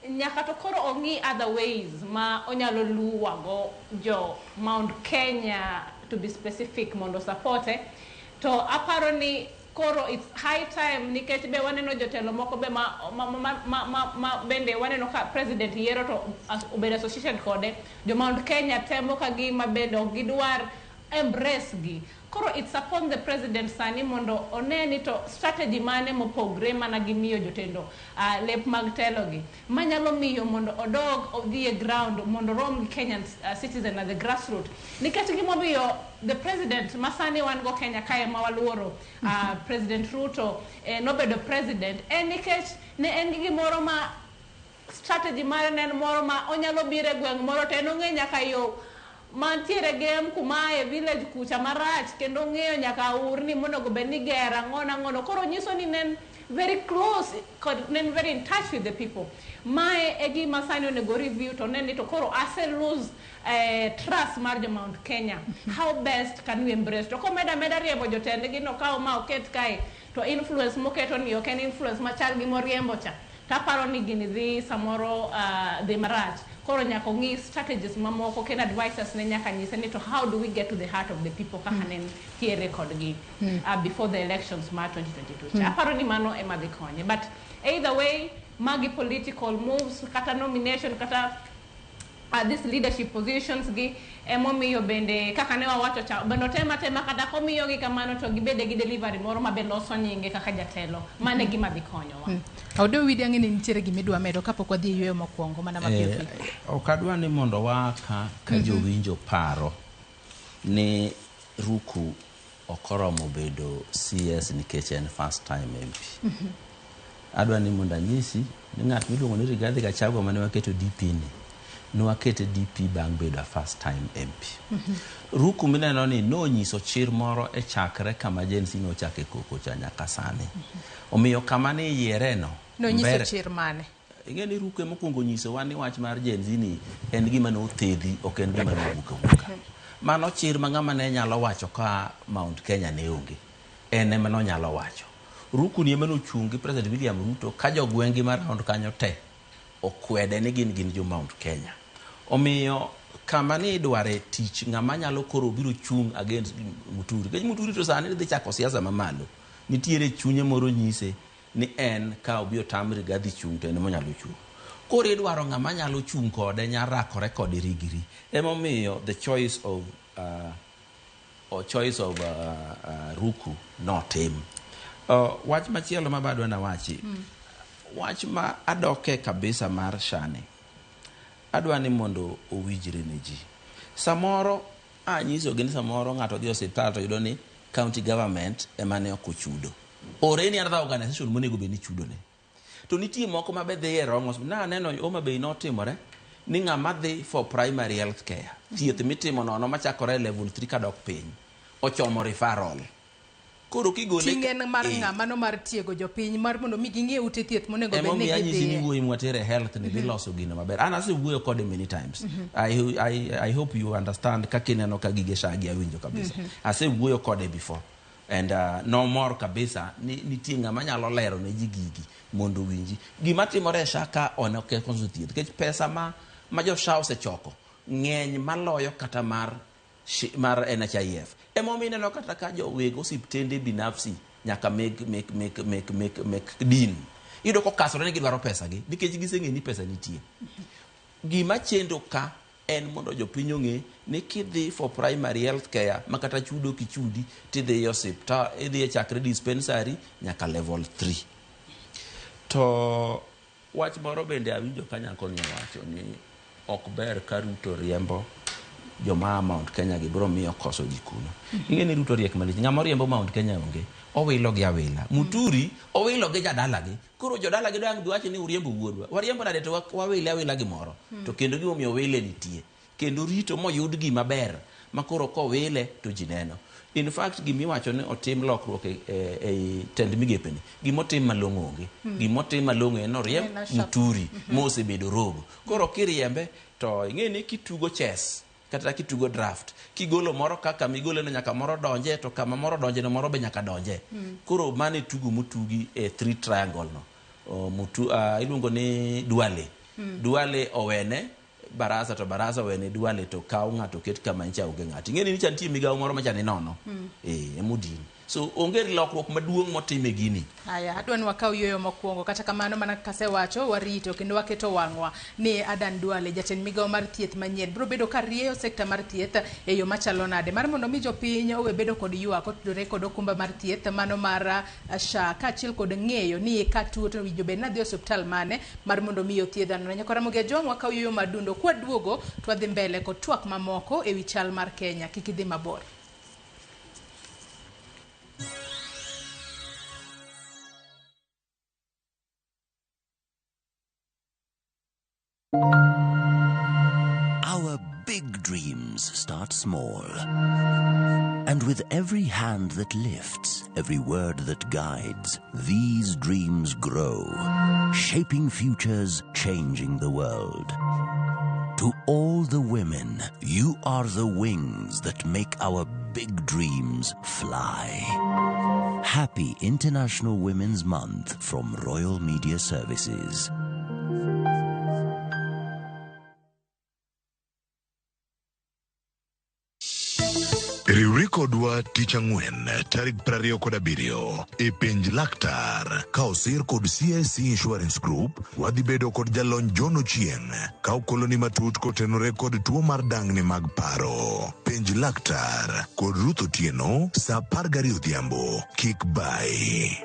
nyaka to koro ong'i other ways ma onyalo luwago jo Mount Kenya, to be specific, mondo supporte. To aparo ni koro it's high time, nikech be waneno jotelo moko be ma bende waneno ka president yiero to obedo association kode, jo Mount Kenya temo ka gima bende ok gidwar embrace gi. Koro it's upon the president sani mondo one ni to strategy mane mopogre mana gi miyo jotendo lep mag telo gi manyalo miyo mondo odog odhi e ground mondo rom gi Kenyan citizen at the grassroots, nikech gimomiyo the president masani wan go Kenya kae ma waluoro, President Ruto, nobedo president en nikech ne en gi gimoro ma strategy mare ne en moro ma onyalo biro e gweng' moro to en ong'e nyaka yo mantiere gem kuma e village kucha marach, kendo ong'eyo nyaka aorni monego bed ni gero ang'ono ang'ono. Koro nyiso ni ne en very close kod ne en very in touch with the people. Mae e gima sani onego review to ne ni to koro ase lose trust mar jo Mount Kenya, how best can we embrace? To komedo ameda riembo jotendgi no kaw ma oket kae, to influence moketo ni ok en influence machal gi moriembo cha, taparo ni gini dhi samoro dhi marach. Koro nyaka ong'i strategies mamoko kendo advisors ne nyaka nyise ni to how do we get to the heart of the people kaka ne ntiere kodgi before the elections mar 2022 cha. Aparo ni mano ema dhi konye, but either way magi political moves kata nomination kata this leadership positions gi emomiyo bende kaka ne wawacho cha, bende otem atema kata komiyogi kamano to gibede gi delivery moro mabe loso nyinge kaka jatelo. Mano e gima dhi konyowa. Audo Widi, ang'e ni nitiere gimidwa medo kapok wadhi e yueyo mokwongo mana mapiyo piyo. Ok adwa ni mondo waa ka jowinjo paro ni Ruku ok oromo bedo CS nikech en first time MP. Adwa ni mondo anyisi ni ng'at miluongo ni Rigathi Gachagua mane waketo DP ni, ne wakete DP bang' bedo a first time MP. Ruku mineno ni nonyiso chir moro e chakre kama Gen Z nochake koko cha nyaka sani. Omiyo kama ne iyiere no Nonyiso chir mane? Ing'e ni Ruku emokwongo nyisowa ni wach mar Gen Z ni en gima nothedhi, ok en gima nowuok awuoka. Mano chir ma ng'ama ne nyalo wacho ka Mount Kenya ne onge. En ema nonyalo wacho. Ruku ni ema nochung' gi President William Ruto ka jogweng'gi mar round kanyo te okwede ni gin jo Mount Kenya. Omiyo kama ni idware tich ng'ama nyalo koro biro chung' against Muturi. Nikech Muturi to sani dhi chako siasa mamalo. Nitiere chunye moro nyise ni en ka obi otam Rigathi chung' to en ema onyalo chung'. Koro idwaro ng'ama nyalo chung' kode, nyarakore kode rigiri. Emomiyo the choice of or choice of Ruku notim. Wach machielo ma badwa nawachi, wach ma adoke kabisa mar SHA ni, adwa ni mondo owinjre ne ji. Samoro anyisogi ni samoro ng'ato dhi e osiptal to yudo ni county government ema ne ok ochudo or any other organization monego bed ni chudone. To nitie moko ma be dhi e wrong hospital. Naneno Homa Bay notimore ni ng'ama dhi for primary health care, thieth mitimo nono machakore e level 3 kadok piny, ochomo referral. Koro kigole Ting' en mar ng'a mano mar tiego jopiny mar mondo mi ging'e ute thieth monego bed ni Emomiyo anyisi ni gidhiye. wuoyi mwatere health ni dhi loso gino maber. An asewuoyo kode many times. I hope you understand kaka ineno ka gige SHA gi awinjo kabisa. Asewuoyo kode before. And nomor kabisa ni nitie ng'ama nyalo lero ne ji gigi mondo owinji. Gima timore e SHA ka one ok koso thieth. Nikech pesa ma jo SHA osechoko ng'eny maloyo kata mar NHIF. Emomiyo ineno kata ka joweg osiptende binafsi nyaka mek din. Iyudo kokasore ni gidwaro pesa gi nikech giseng'e ni pesa nitie. Gima chendo ka en mondo jopiny ong'e ni kidhi for primary health care ma kata chudo kichudi tidhi e osiptal, idhi e chakre dispensary nyaka level 3. To wach moro bende awinjo ka nyakoni owacho ni ok ber ka Ruto riembo joma a Mount Kenya gi biro miyo koso ji kuno. Ing'e ni Ruto riek malich. Ng'ama oriembo Mount Kenya onge. Owilo gi awila. Muturi owilo gi jadalagi. Koro jodalagi dang' dhi wacho ni uriembo wuodwa. Wariembo nade to wawile awila gimoro. To kendo gimomiyo wile nitie. Kendo rito moyud gima ber ma koro kowile to ji neno. In fact, gimiwacho ni otim lokruok e tend migepeni, gimotim malong'o onge. Gimotim malong'o en oriemb En a Muturi mosebedo rogo. Koro kiriembe to ing'e ni kitugo chess kata kitugo draft, kigolo moro kaka migole no nyaka moro donje, to kama moro donje no moro be nyaka donje. Koro mano e tugo motugi e three triangle no. O, iluongo ni Duale. Duale owene Barasa to Barasa owene Duale to kaw ng'ato ket kama ncha onge ng'ato. Ing'e ni ncha nitie migawo moro macha ni nono. Emodin. So onge lokruok maduong' motim e gini. Aya, adwa ni wakaw yueyo mokwongo. Kata kamano, mana kaka asewacho, warito kendo waketo wang'wa ni Adan Duale, jatend migawo mar thieth manyien, biro bedo ka rieyo sekta mar thieth e yo machalo nade mar mondo mi jopiny owe bedo kod ywak otudore kod okumba mar thieth mano mar SHA, kaachiel kod ng'eyo ni ka tuo to owinjo bed ni adhi e osiptal mane mar mondo mi othiedha. Nyakwa Ramogi Ajwang', wakaw yueyo madundo. Kwaduogo to wadhi mbele kod twak mamoko ewi chal mar Kenya. Kik idhi mabor. Our big dreams start small. And with every hand that lifts, every word that guides, these dreams grow, shaping futures, changing the world. To all the women, you are the wings that make our big dreams fly. Happy International Women's Month from Royal Media Services. Riwri kodwa tich ang'wen tarik 27 e Penj Laktar ka osir kod CIC Insurance Group. Wadhi bedo kod jalony John Ochieng' ka okoloni matut kotenore kod tuo mar dangni mag paro. Penj Laktar kod Ruth Otieno sa 12 odhiambo. Kik bai.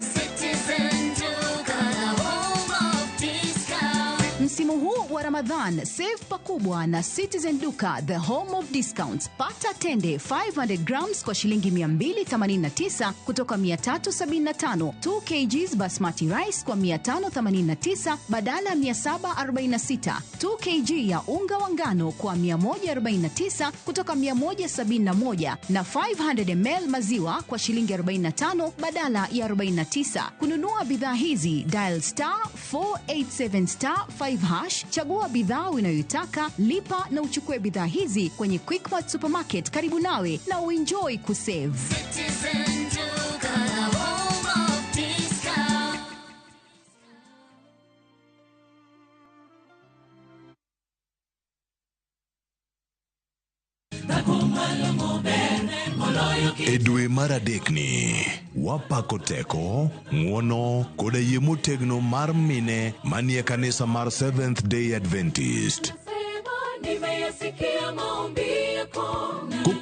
Citizen Duka, the home of discount. Msimu huu wa Ramadhan, save pakubwa na Citizen Duka, the home of discounts. Pata tende 500 grams kwa shilingi 289 kutoka 375, 2 kgs basmati rice kwa 589 badala ya 746, 2 kg ya unga wa ngano kwa 149 kutoka 171 na 500 ml maziwa kwa shilingi 45 badala ya 49. Kununua bidhaa hizi, dial *487*5#, chagua bidhaa unayoitaka, lipa na uchukue bidhaa hizi kwenye Quickmart Supermarket karibu nawe na uenjoy kusave. Citizen Duka, the home of discount. E dwe mar adekni, wapako teko, ng'uono koda yie motegno mar mine manie kanisa mar Seventh Day Adventist. Nimeyasikia maombi yako.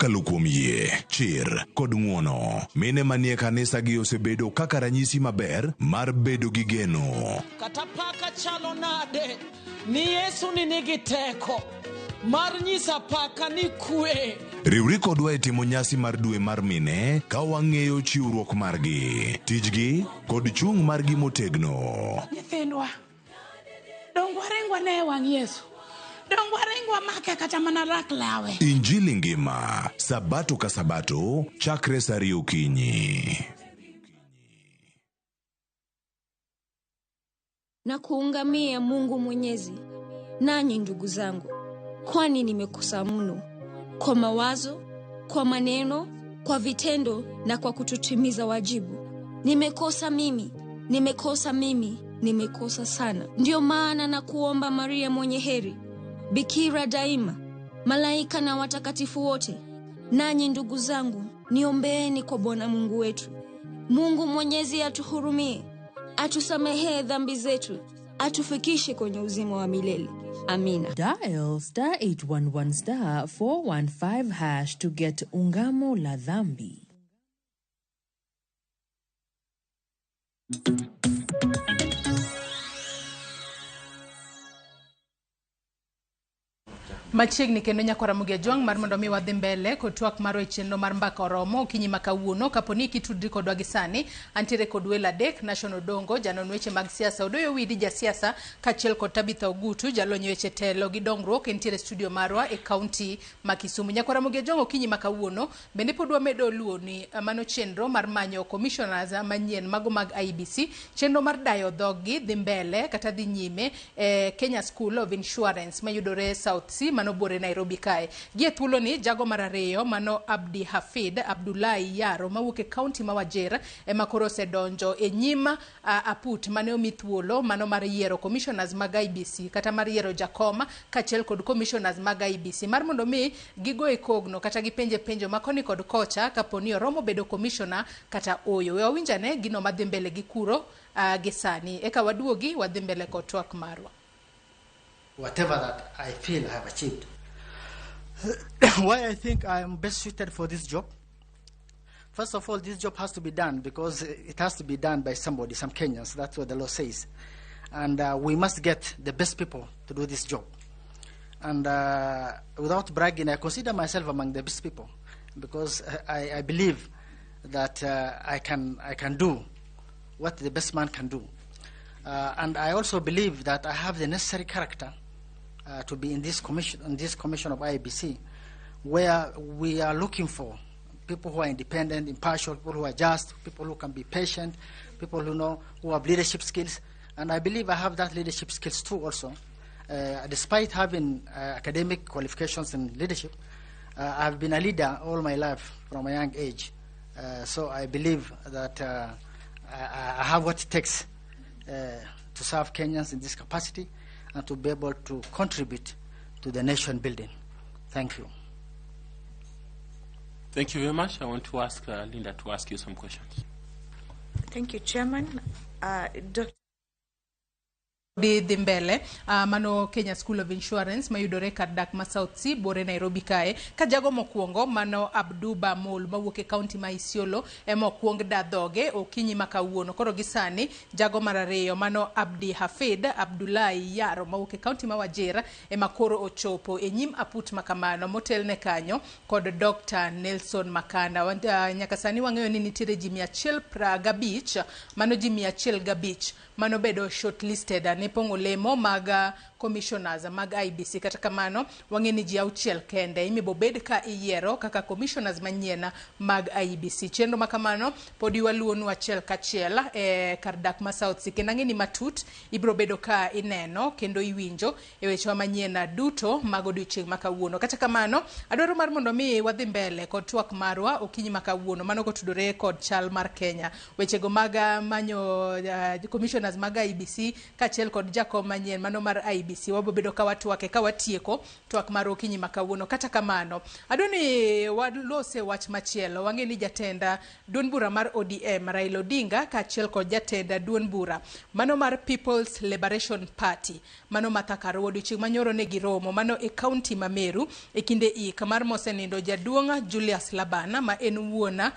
Kokalo kuom yie, chir kod ng'uono, mine manie kanisa gi osebedo kaka ranyisi maber mar bedo gi geno. Kata paka chalo nade ni Yesu ni nigi teko mar nyiso apaka ni kwe. Riwri kodwa e timo nyasi mar dwe mar mine ka wang'eyo chiwruok margi, tijgi kod chung' margi motegno. Nyithindwa, dong waringwa ne e wang' Yesu. Dong waringwa make kata mana rak lawe. Injili ngima, sabato ka sabato, chakre saa ariyo okinyi. Na kuungamia Mungu Mwenyezi, nanyi ndugu zangu, kwani nimekosa mno kwa mawazo, kwa maneno, kwa vitendo na kwa kutotimiza wajibu. Nimekosa mimi, nimekosa mimi, nimekosa sana. Ndiyo maana na kuomba Maria mwenye heri, bikira daima, malaika na watakatifu wote, nanyi ndugu zangu, niombeeni kwa Bwana Mungu wetu. Mungu Mwenyezi atuhurumie, atusamehee dhambi zetu, atufikishe kwenye uzima wa milele. Amina. Dial star 811 star 415 hash to get Ungamo la Dhambi. Machiegni kendo nyakwara Ramogi Ajwang' mar mondo mi wadhi mbele kod twak marwa e chenro mar mbaka oromo okinyi ma kawuono. Kapo ni kitudri kodwa gi sani, antiere kod welo adek: Nation Odongo, janon weche mag siasa; Odoyo Widi, jasiasa; kaachiel kod Tabitha Ogutu, jalony e weche telo gi dongruok, entiere studio marwa e kaunti ma Kisumu. Nyakwara Ramogi Ajwang', okinyi ma kawuono bende pod wamedo luwo ni mano chenro mar manyo commissioners manyien mago mag IEBC, chenro mar dayo dhoggi dhi mbele kata dhi nyime e Kenya School of Insurance mayudore South C mano buore Nairobi kae. Gie thuoloni jago mar ariyo mano Abdi Hafid Abdullahi Yaro mawuok e kaunti ma Wajir ema koro osedonjo e nyim aput mane omi thuolo mano mar yiero commissioners mag IEBC kata mar yiero jakom kaachiel kod commissioners mag IEBC mar mondo mi gigo e kogno kata gipenje penjo ma koni kod kocha kapo ni oromo bedo commissioner kata oyo. We wawinjane gino madhi mbele gi kuro gi sani eka waduogi wadhi mbele kod twak marwa. Whatever that I feel I have achieved. Why I think I am best suited for this job? First of all, this job has to be done because it has to be done by somebody, some Kenyans. That's what the law says. And we must get the best people to do this job. And without bragging, I consider myself among the best people because I believe that I can do what the best man can do. And I also believe that I have the necessary character to be in this commission of IEBC, where we are looking for people who are independent, impartial, people who are just, people who can be patient, people who know, who have leadership skills. And I believe I have that leadership skills too also. Despite having academic qualifications in leadership, I've been a leader all my life from a young age. So I believe that I have what it takes to serve Kenyans in this capacity and to be able to contribute to the nation building. Thank you. Thank you very much. I want to ask Linda to ask you some questions. Thank you, Chairman. Dr. Dhi mbele mano Kenya School of Insurance mayudore kar dak ma South C buore Nairobi kae. Ka jago mokwongo mano Abduba Mol mawuok e kaunti ma Isiolo ema okwong da dhoge okinyi ma kawuono. Koro gi sani jago mar ariyo mano Abdi Hafid Abdullahi Yaro mawuok e kaunti ma Wajir ema koro ochopo e nyim aput makamano motelne kanyo kod Dr. Nelson Makanda. Nyaka sani wang'eyo ni nitiere ji 155, mano ji 105 mano bedo shortlisted ne pong'o lemo mag commissioners mag IEBC. Kata kamano wang'e ni ji 6 kende imibobed ka iyiero kaka commissioners manyien mag IEBC. Chenro makamano podi waluonu achiel kachiel e kar dak ma South C. Kendo ang'e ni matut ibiro bedo ka ineno kendo iwinjo e wechewa manyien duto mag odiochieng' ma kawuono. Kata kamano adwaro mar mondo mi wadhi mbele kod twak marwa okinyi ma kawuono mano kotudore kod chal mar Kenya. Wechego mag manyo commissioners mag IEBC kaachiel kod jakom manyien mano mar IEBC. IEBC. Wabo bedo ka watwake ka watieko twak mar okinyi ma kawuono. Kata kamano, adwa ni walose wach machielo. Wang'e ni jatenda duond bura mar ODM Raila Odinga kaachiel kod jatenda duond bura mano mar People's Liberation Party mano Martha Karua odiochieng' manyoro ne giromo mano e kaunti ma Meru e kinde ik mar mosenindo jaduong' Julius Labana ma en wuon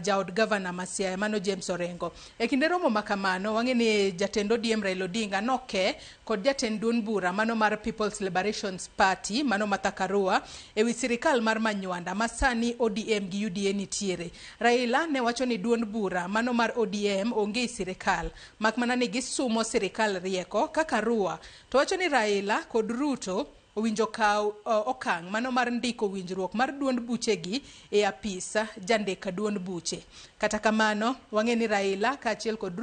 jaod gavana ma Siaya mano James Orengo. E kinde romo ma kamano, wang'e ni jatend ODM Raila Odinga noke kod jatend duond bura mano mar People's Liberation Party mano Martha Karua ewi sirikal mar Manywanda ma sani ODM gi UDA nitiere. Raila ne wacho ni duond bura mano mar ODM onge e sirikal mak mana ni gisumo sirikal rieko ka Karua to wacho ni Raila kod Ruto owinjo kaw okang' mano mar ndiko winjruok mar duond buchegi e apis jandik duond buche. Kata kamano, wang'e ni Raila kaachiel kod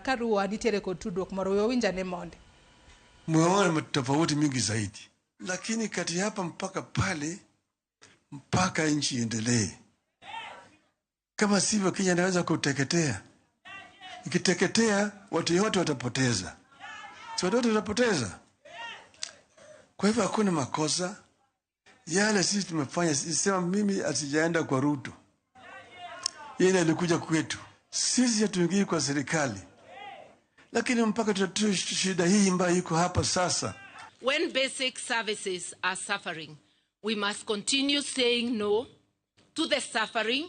Karua nitiere kod tudruok moro. We wawinj ane monde. Mmeona tofauti mingi zaidi, lakini kati hapa mpaka pale, mpaka nchi iendelee. Kama sivyo, Kenya inaweza kuteketea. Ikiteketea, watu wote watapoteza, si watu wote watapoteza. Kwa hivyo hakuna makosa yale sisi tumefanya. Sema mimi asijaenda kwa Ruto, yeye alikuja kwetu. Sisi hatuingii kwa serikali, lakini mpaka tutatue shida hii ambayo iko hapa sasa. When basic services are suffering, we must continue saying no to the suffering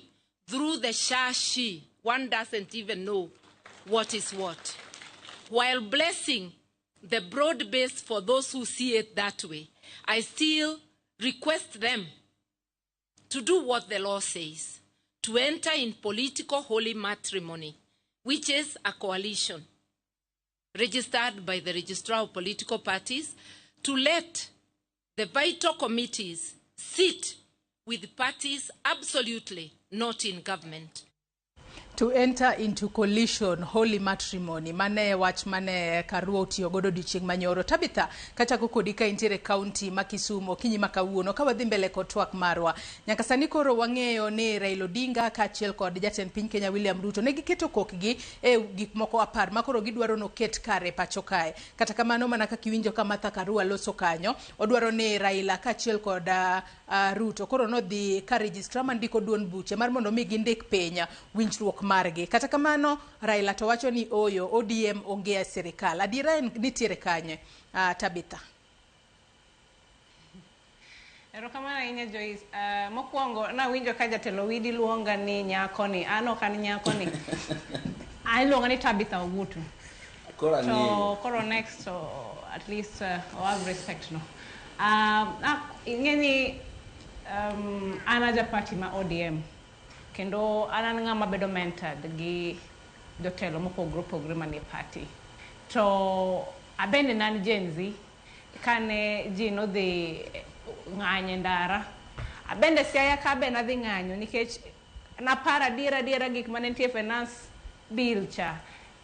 through the shashi. One doesn't even know what is what. While blessing the broad base for those who see it that way, I still request them to do what the law says, to enter in political holy matrimony, which is a coalition registered by the Registrar of Political Parties, to let the vital committees sit with parties absolutely not in government. To enter into coalition holy matrimony, mane wach mane Karua otiyo godo odiochieng' manyoro. Tabitha, kachako kodi ka intiere kaunti ma Kisumu okinyi ma kawuono, ka wadhi mbele kod twak marwa. Nyaka sani koro wang'eyo ni Raila Odinga kaachiel kod jatend piny Kenya William Ruto ne giketo kokgi e gik moko 10 ma koro gidwaro noket kare pacho kae. Kata kamano, mana kaka iwinjo ka Martha Karua loso kanyo, odwaro ni Raila kaachiel kod Ruto koro nodhi ka registrar mandiko duond buche mar mondo mi gindik piny winjruok margi. Kata kamano, Raila to wacho ni oyo, ODM onge e sirikal. Adiera en nitiere kanye, Tabitha? Erokamano ahinya, Joyce. Mokwongo nawinjo ka jatelo Widi luonga ni nyakoni. An ok an nyakoni. An iluonga ni Tabitha Ogutu. Koro To ang'eyo. koro next to at least have respect no. Ing'e ni an aja party ma ODM kendo an ng'ama bedo mentored gi jotelo mopogore opogore manie party. To abende nan Gen Z kane ji nodhi ng'anyo e ndara. Abende Siaya ka be nadhi ng'anyo nikech naparo adiera adiera gik mane nitie e finance bill cha.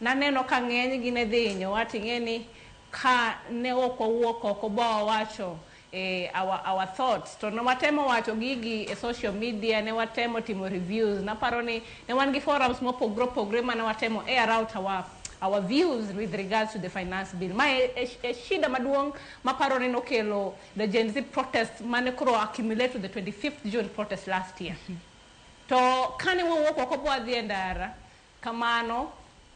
Naneno ka ng'eny gi ne dhi hinyowa, ting'e ni ka ne ok wawuok oko ba wawacho our thoughts, to ne watemo wacho gigi e social media, ne watemo timo reviews. Naparo ni ne wan gi forums mopogore opogore mane watemo air out our views with regards to the finance bill. Ma e shida maduong' maparo ni nokelo the Gen Z protest mane koro accumulate to the 25th June protest last year. To kane wawuok oko bwadhi e ndara kamano,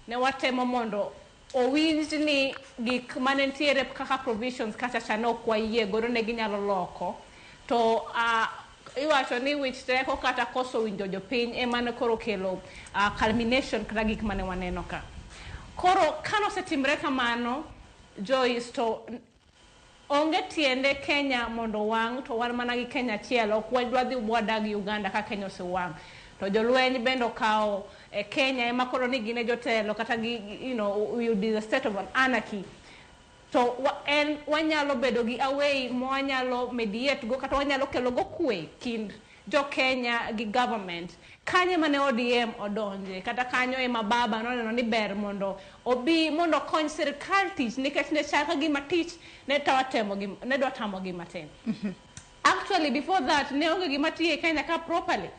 ne watemo mondo owinj ni gik mane nitiere kaka provisions kacha cha ne ok wayie godo, ne ginyalo loko. To iwacho ni wich teko kata koso winjo jopiny ema ne koro kelo culmination kata gik mane waneno ka. Koro kanosetimre kamano, Joyce, to onge tiende Kenya mondo wang', to wan mana gi Kenya achiel, ok wadwa dhi wadag Uganda ka Kenya osewang'. To jolweny bende okawo Kenya ema koro ni gin e jotelo kata gi, will be the state of an anarchy. To en wanyalo bedo gi a way mwanyalo mediate go kata wanyalo kelo go kwe kind jo Kenya gi government. Kanyo mane ODM odonje, kata kanyo ema baba noneno ni ber mondo obi mondo okony sirikal tich, nikech ne chal ka gima tich ne tawa temo gi ne dwa tamo gi matin. Actually, before that ne onge gima tiyo e Kenya ka properly.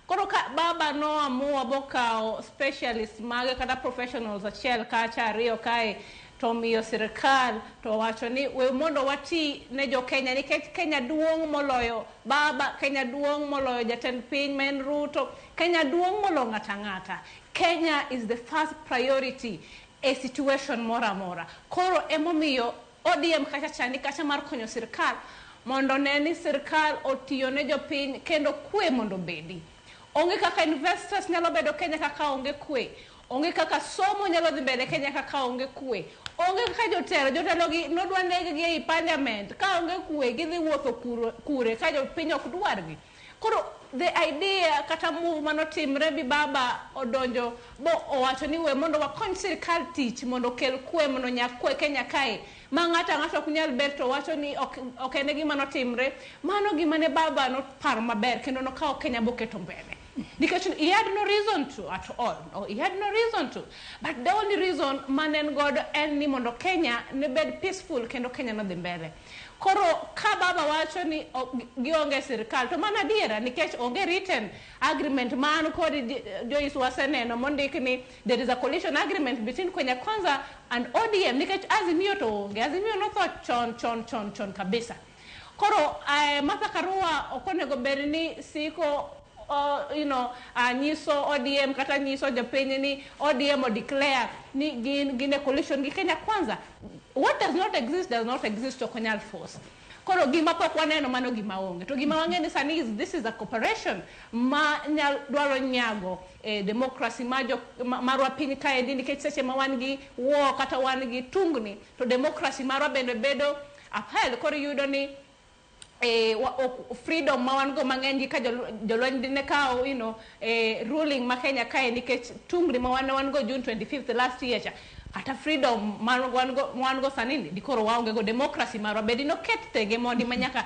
Koro ka baba noamua bokawo specialist mage kata professionals achiel kacha ariyo kae. To omiyo sirikal to owacho ni we mondo wati ne jo Kenya nikech Kenya duong' moloyo baba, Kenya duong' moloyo jatend piny ma en Ruto, Kenya duong' moloyo ng'ato ang'ata. Kenya is the first priority e situation moro amora. Koro emomiyo ODM kacha cha ni kacha mar konyo sirikal mondo one ni sirikal otiyo ne jopiny kendo kwe mondo obedi. Onge kaka investors nyalo bedo Kenya kaka onge kwe. Onge kaka somo nyalo dhi mbele Kenya kaka onge kwe. Onge kaka jotelo, jotelo gi nodwa neg gi ei parliament ka onge kwe gidhi wuotho kure ka jopiny ok dwargi. Koro the idea kata move manotimre bi baba odonjo bo owacho ni we mondo wakony sirikal tich mondo okel kwe mondo nyak kwe Kenya kae ma ng'ato ang'ata ok nyal bet to wacho ni ok en e gima notimre. Mano gima ne baba noparo maber kendo nokawo Kenya boketo mbele. Nikech he had no reason to at all. No, he had no reason to. But the only reason mane en godo en ni mondo Kenya ne bed peaceful kendo Kenya nodhi mbele. Koro ka baba wacho ni gionge sirikal to mano adiera nikech onge written agreement ma an kod Joyce waseneno mondik ni there is a coalition agreement between Kenya Kwanza and ODM nikech Azimio to onge. Azimio notho chon chon chon chon kabisa. Koro Martha Karua ok onego bed ni siko nyiso ODM kata nyiso jopiny ni ODM o declare ni gin e coalition gi Kenya Kwanza. What does not exist does not exist, ok onyal force. Koro gima pok waneno mano gima onge. To gima wang'e ni sani is this is a cooperation ma nyal dwaro nyago democracy marwa piny kaendi nikech seche ma wan gi war kata wan gi tungni to democracy marwa bende bedo upheld. Koro iyudo ni freedom ma wan go mang'eny gi ka jolweny dine kawo ruling ma Kenya kae nikech tungni ma wan go June 25th last year cha kata freedom ma wan go sani ni dikoro waonge go democracy marwa bedi noket tenge mondi ma nyaka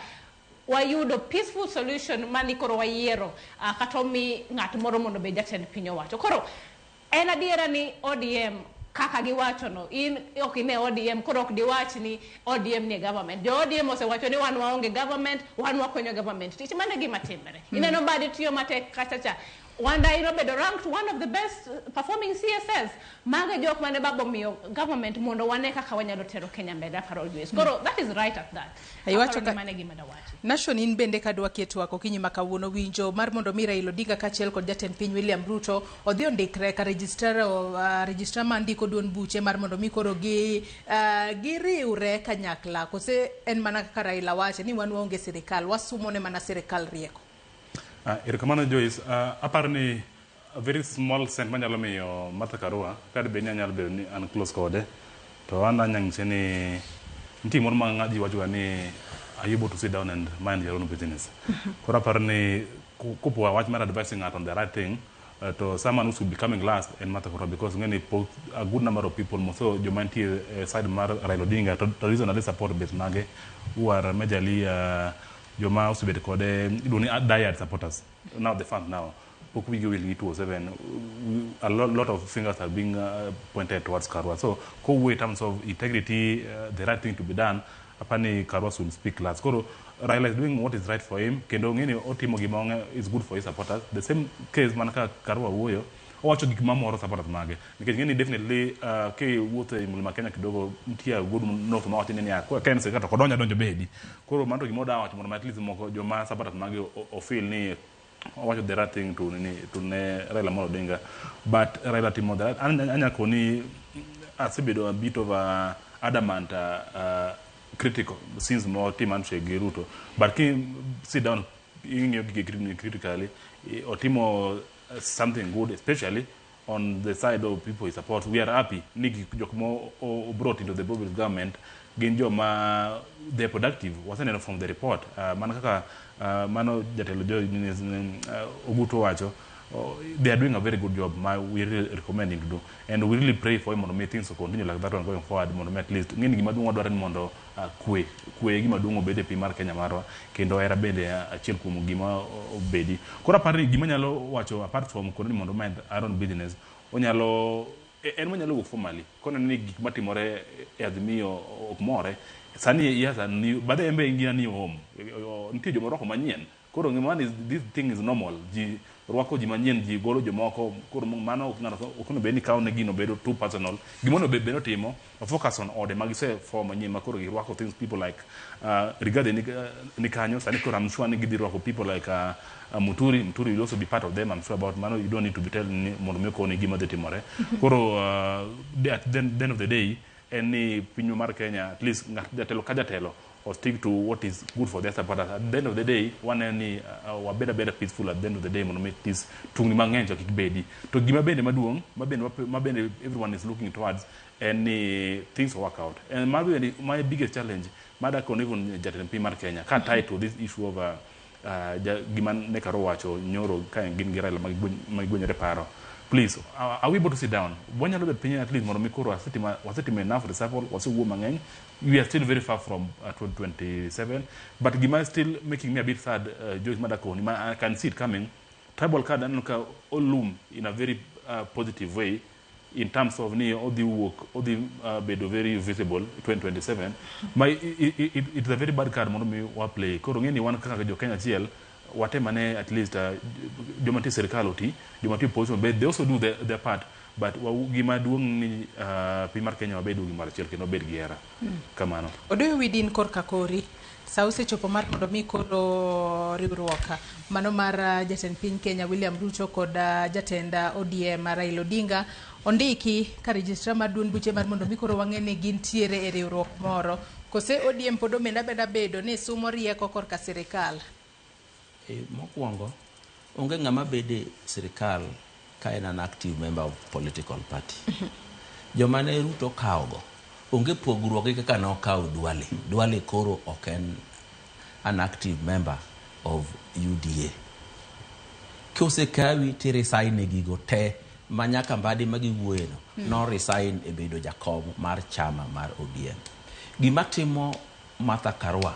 wayudo peaceful solution mani koro wayiero kata omi ng'at moro mondo obed jatend piny owacho. Koro en adiera ni ODM kaka giwacho no in ok ine ODM koro ok diwach ni ODM ni e government. Jo ODM osewacho ni wan waonge government, wan wakonyo government. Tich mano e gima timore. Ineno Mbadi tiyo matek kacha cha. Wandayi nobedo ranked one of the best performing CSS. Mago e jok mane baba omiyo government mondo wane kaka wanyalo tero Kenya mbele aparo Joyce. Koro that is right at that. Iwacho Aparo ni mano e gima dawachi. Nation in bende kadwa keto twak okinyi ma kawuono winjo mar mondo mi Raila Odinga kaachiel kod jatend piny William Ruto odhi ondikre ka registrar mandiko duond buche mar mondo mi koro gi giriwre kanyakla kose en mana kaka Raila wache ni wan waonge sirikal wasumo ne mana sirikal rieko. Erokamano Joyce, aparo ni a very small cent manyalo miyo Martha Karua ka dibed ni anyalo bedo ni an close kode to an anyalo nyise ni nitie gimoro ma ji wachoga ni are you able to sit down and mind your own business. Koro aparo ni kopo wach mar advising ng'ato on the right thing to someone who should be coming last en Martha Karua because ng'e ni po a good number of people moso joma nitie side mar Raila Odinga to traditionally support base mage who are majorly joma osebet kode iluongo ni diehard supporters now the fans now pok wigi owil gi 207 a lot of fingers are being pointed towards Karua. So kowuoyo in terms of integrity, the right thing to be done, apani Karua should speak last. Koro Raila is doing what is right for him kendo ng'e ni otimo gima ong'e is good for his supporters. The same case mana ka Karua wuoyo owacho gik mamoro supporters mage nikech ng'e ni definitely kiwuotho e mlima Kenya kidogo nitie a good north mawacho ni niya ka en sirikal to ok odonj adonja obedi. Koro mano to gima oda wacho mondo at least moko joma supporters mage o feel ni owacho the right thing to nini to ne Raila Amolo Odinga. But Raila timo the right an anya koni asebedo a bit of a adamant critical since motimo handshake gi Ruto. But ki sit down ing'iyo gigi critically otimo something good especially on the side of people he supports. We are happy ni gik jok mo brought into the Bob's government gin joma they are productive. Waseneno from the report mana kaka mano jatelo jo Ogutu wacho they are doing a very good job ma we really recommend him to do and we really pray for him mondo mi things to continue like that one going forward mondo mi at least ng'eni gima duong' wadwaro ni mondo kwe gima duong' obed e piny mar Kenya marwa kendo hera bende achiel kuom gima obedi. Koro aparo ni gima anyalo wacho apart from koro ni mondo mind our own business onyalo en monyalo wuok formally Koneno ni gik matimore e Azimio ok more. Sani he has a new, but en be en gi a new home. Nitie joma orwako manyien. Koro ngima is this thing is normal. Ji rwako ji manyien, ji golo jomoko. Koro mano ok ng'ato ok onego bed ni kawo ne gino bedo too personal. Gima onego bed ni otimo, o focus on ode ma gise form manyien ma koro girwako things people like Rigathi ni kanyo. Sani koro I'm sure ni gidhi rwako people like Muturi. Muturi will also be part of them. I'm sure about mano. You don't need to be telling ni mondo mi okoni gima dhi timore. Koro at the end of the day, en ni pinywa mar Kenya at least ng'at jatelo ka jatelo or stick to what is good for their supporters. At the end of the day, waneno ni wabed abeda peaceful at the end of the day mondo mi this tungni mang'eny to kik bedi. To gima bende maduong', ma bende everyone is looking towards, en ni things work out. And my biggest challenge, mada kon even jatend piny mar Kenya, ka tie to this issue of gima ne Karo wacho nyoro ka gin gi Raila ma gigwenyore paro. Please, are we able to sit down? Wanyalo bet piny at least mondo mi koro wasetimo enough reshuffle, wasewuo mang'eny. We are still very far from 2027. But gima is still making me a bit sad, Joyce Madakoni, I can see it coming. Tribal card aneno ka loom in a very positive way in terms of ni odhi wuok, odhi bedo very visible 2027. It's a very bad card mondo mi wa play. Koro ng'e ni wan kaka jo Kenya achiel, watemane at least joma nitie sirikal oti, joma nitie opposition, but they also do their part. But gima duong' ni piny mar Kenya wabedo gimoro achiel kendo wabed gi hera. Kamano. Odoyo widin korka kori. Sa osechopo mar mondo mi koro riwruok mano mar jatend piny Kenya William Ruto kod jatend ODM Raila Odinga ondiki ka registrar mar duond buche mar mondo mi koro wang'e ni gintiere e riwruok moro. Kose ODM pod omenda beda bedo ni sumo rieko korka sirikal. Mokwongo, onge ng'ama bede sirikal ka en an active member of political party. Joma ne Ruto kawogo, onge pogruok gi kaka nokawo Duale. Duale koro ok en an active member of UDA. Kosekawi tiresign e gigo te ma nyaka Mbadi ma giwuoyeno, no resign e bedo jakom mar chama mar ODM. Gima timo Martha Karua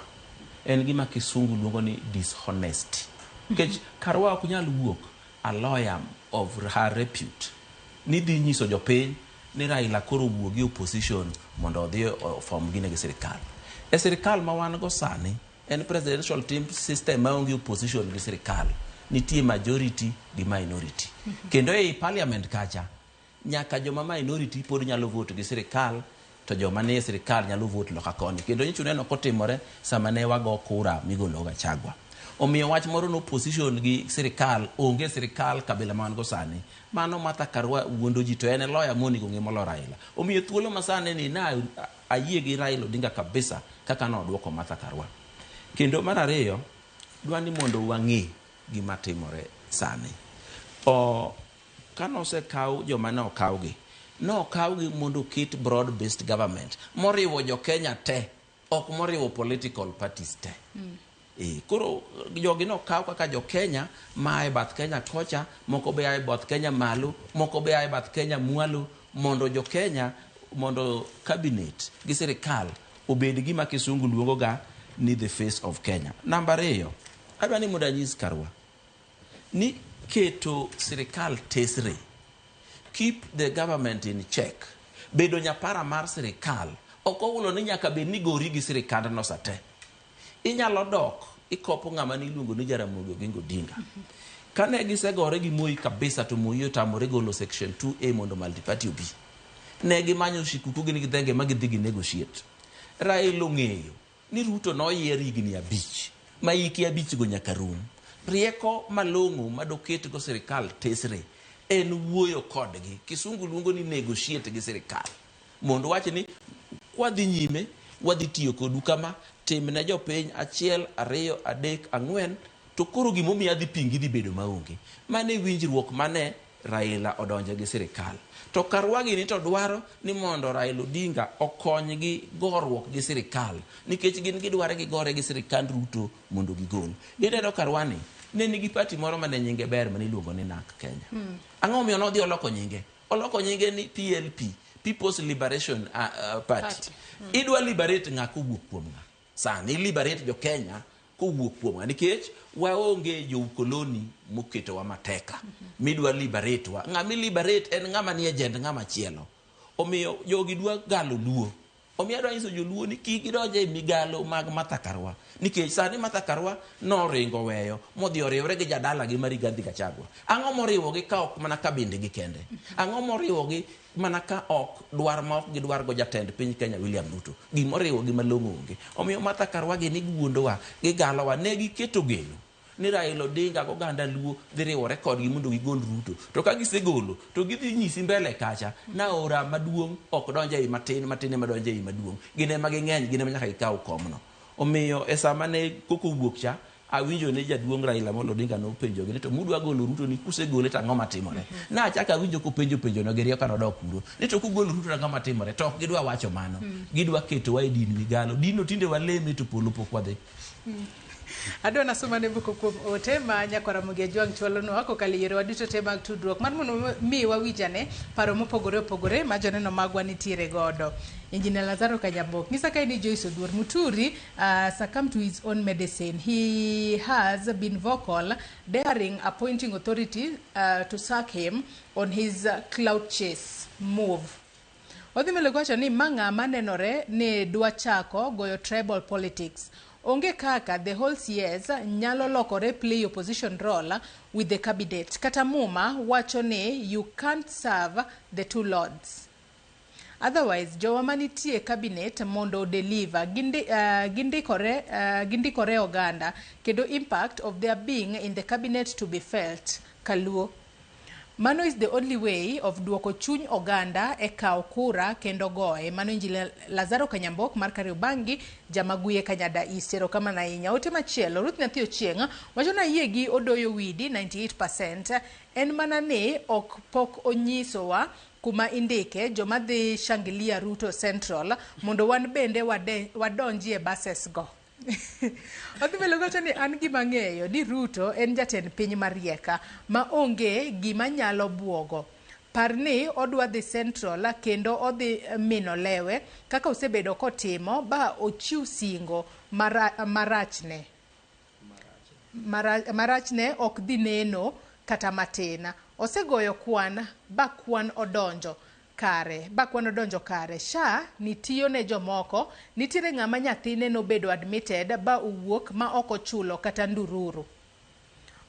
en gima kisungu luongo ni dishonesty. Nikech Karua ok nyal wuok a lawyer of her repute ni dhi nyiso jopiny ni Raila koro wuogi opposition mondo odhi form gine gi sirikal. E sirikal ma wan go sani en presidential team system maonge opposition gi sirikal. Nitie majority gi minority. Kendo ei parliament kacha nyaka joma minority pod nyalo vote gi sirikal to joma nie sirikal nyalo vote loka koni. Kendo nyicho neno kotimore sama ne wago kura migolo Gachagua. Omiyo wach moro no opposition gi sirikal, onge sirikal kabila ma wan go sani. Mano Martha Karua wuondo ji to en e lawyer monego ng'e molo Raila. Omiyo thuolo ma sani ni na ayie gi Raila Odinga kabisa kaka nodwoko Martha Karua. Kendo mar ariyo, dwa ni mondo wang'e gima timore sani. Kanosekaw joma ne okawgi, nokawgi mondo oket broad based government moriwo jo Kenya te, ok moriwo political parties te. Koro jogi nokaw kaka jo Kenya ma e bath Kenya kocha, moko be a e bath Kenya malo, moko be a e bath Kenya mwalo, mondo jo Kenya, mondo cabinet gi sirikal obed gima kisungu luongo ga ni the face of Kenya. Namba ariyo, adwa ni mondo anyis Karua ni keto sirikal tesre, keep the government in check, bedo nyapara mar sirikal, ok owulo ni nyaka bed ni gori gi sirikandno sate. Inyalo dok ikopo ng'ama niluongo ni Jaramogi Oginga Odinga. Kane gisegore gi Moi kabisa to Moi otamore golo section 2A mondo multi-party obi. Ne gimanyo shikuku gin gi dhenge ma gidhi gi negotiate. Raila ong'eyo ni Ruto noyier higni 5 ma hike 5 go nyaka rum. Rieko malong'o madoket go sirikal tesre en wuoyo kodgi. Kisungu luongo ni negotiate gi sirikal. Mondo wach ni kwadhi nyime wadhi tiyo kodu kama, timne jopiny 1, 2, 3, 4, to koro gimomiyo adhi pingi dhi bedo maonge. Mano e winjruok mane Raila odonje gi sirikal. To Karua gini to dwaro ni mondo Raila Odinga okonygi goruok gi sirikal, nikech gin gidware gigore gi sirikand Ruto mondo gigol. Ineno Karua ni ne nigi party moro mane nyinge ber mane iluongo ni NARC Kenya. Ang'o momiyo nodhi oloko nyinge? Oloko nyinge ni PLP, People's Liberation Party. Idwa liberate ng'a kowuok kuom ng'a? Sani liberate jo Kenya kowuok kuom ng'a? Nikech waonge joukoloni moketowa mateka. Midwa liberate wa. Ng'ama liberate en ng'ama nie jend ng'ama chielo. Omiyo jogi dwa galo Luo. Omiyo adwa nyiso joluo ni kik gidonj e migalo mag Martha Karua. Nikech sani Martha Karua noringo weyo modhi oriwre gi jadalagi ma Rigathi Gachagua. Ang'o moriwogi ka ok mana kabindgi kende? Ang'o moriwogi mana ka ok dwar ma ok gidwar go jatend piny Kenya William Ruto? Gimoriwogi malong'o onge. Omiyo Martha Karua gi ni giwuondowa, gigalowa, ne giketo geno ni Raila Odinga gi oganda Luo dhi riwore kodgi mondo gigol Ruto. To ka gisegolo, to gidhi nyisi mbele kacha na aora maduong' ok donj ei matin, matin ema donjo ei maduong'. Gin ema ging'eny, gin ema nyaka gikaw komno. Omiyo e sama ne koko owuok cha, awinjo ni jaduong' Raila Amolo Odinga nopenjogi ni to mudwa golo Ruto ni kusegole to ang'o matimore? Nachako awinjo kopenjo penjono gi rieko nodok kuro. Ni to kugolo Ruto to ang'o matimore? To ok gidwa wacho mano. Gidwa ketowa e din migalo. Din no tinde waleme to polo pok wadhi. Adwa nasomane moko kuom ote ma nyakwar Ramogi Ajwang' chwalonwa kokalo e yorewa duto te mag tudruok mar mondo mi wawinjane paro mopogore opogore ma joneno magwa nitiere godo. Engineer Lazaro Kanyambok nyisa kae ni Joyce Oduor Muturi succumbed to his own medicine. He has been vocal daring appointing authority to sack him on his clout chase move. Odhi mbele kowacho ni ma ng'ama nenore ni dwa chako goyo tribal politics. Onge kaka the whole CS nyalo lokore play opposition role with the cabinet. Kata Muma wacho ni you can't serve the two lords. Otherwise, jowa manitie cabinet mondo deliver gindikore oganda kendo impact of their being in the cabinet to be felt. Kaluo. Mano is the only way of duoko chuny oganda e kawo kura kendo goye. Mano Injili Lazaro Kanyambok mar Kariobangi, Jamaguye Kanyada East. Erokamano ahinya. Ote machielo, Ruth Nyathi Ochieng' wacho ni ayie gi Odoyo Widi 98%. En mana ni ok pok onyisowa kuma indike joma dhi shangilia Ruto Central mondo wan bende wadonjie buses go. Odhi mbele gowacho ni an gima ang'eyo ni Ruto en jatend piny marieka ma onge gima nyalo buogo. Par ni odwa dhi Central kendo odhi mino lewe kaka osebedo kotimo ba ochiw singo marachne. Marachne ok dhi neno kata matin. Osegoyo kwan ba kwan odonjo kare. Ba kwan odonjo kare. SHA ni tiyo ne jomoko. Nitiere ng'ama nyathine nobedo admitted ba owuok ma ok ochulo kata ndururu.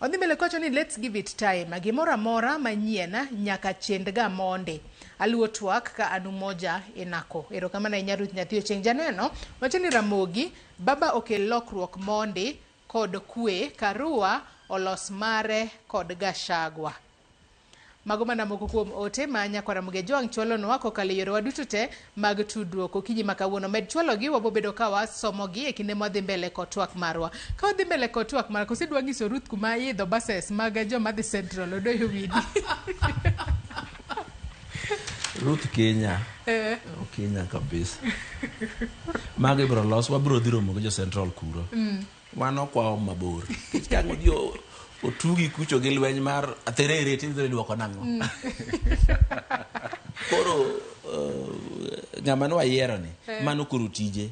Odhi mbele kowacho ni let's give it time. Gimoro amora manyien nyaka chendga mondi. Aluwo twak ka an Umoja inako. Erokamano ahinya Ruth Nyathi Ochieng'. Janeno wacho ni Ramogi baba okel lokruok mondi kod kwe Karua olos mare kod Gachagua. Mago mana moko kuom ote ma nyakwar Ramogi Ajwang' chwalonwa kokalo e yorewa duto te mag tudruok okinyi ma kawuono. Med chwalogi wabobedo ka wasomogi e kinde mwadhi mbele kod twak marwa. Ka wadhi mbele kod twak marwa, koso idwa nyiso Ruth kuma idho buses mag joma dhi Central Odoyo Widi. Ruth Kenya. Kenya kabisa. Mago ibiro los, wabiro dhi romo gi jo Central kuro. Wan ok waom mabor. Nikech ka ang' odhi otugi kucho gi lweny mar atherere tidhi duoko nang'o? Koro ng'ama ne wayiero ni, mano koro tije.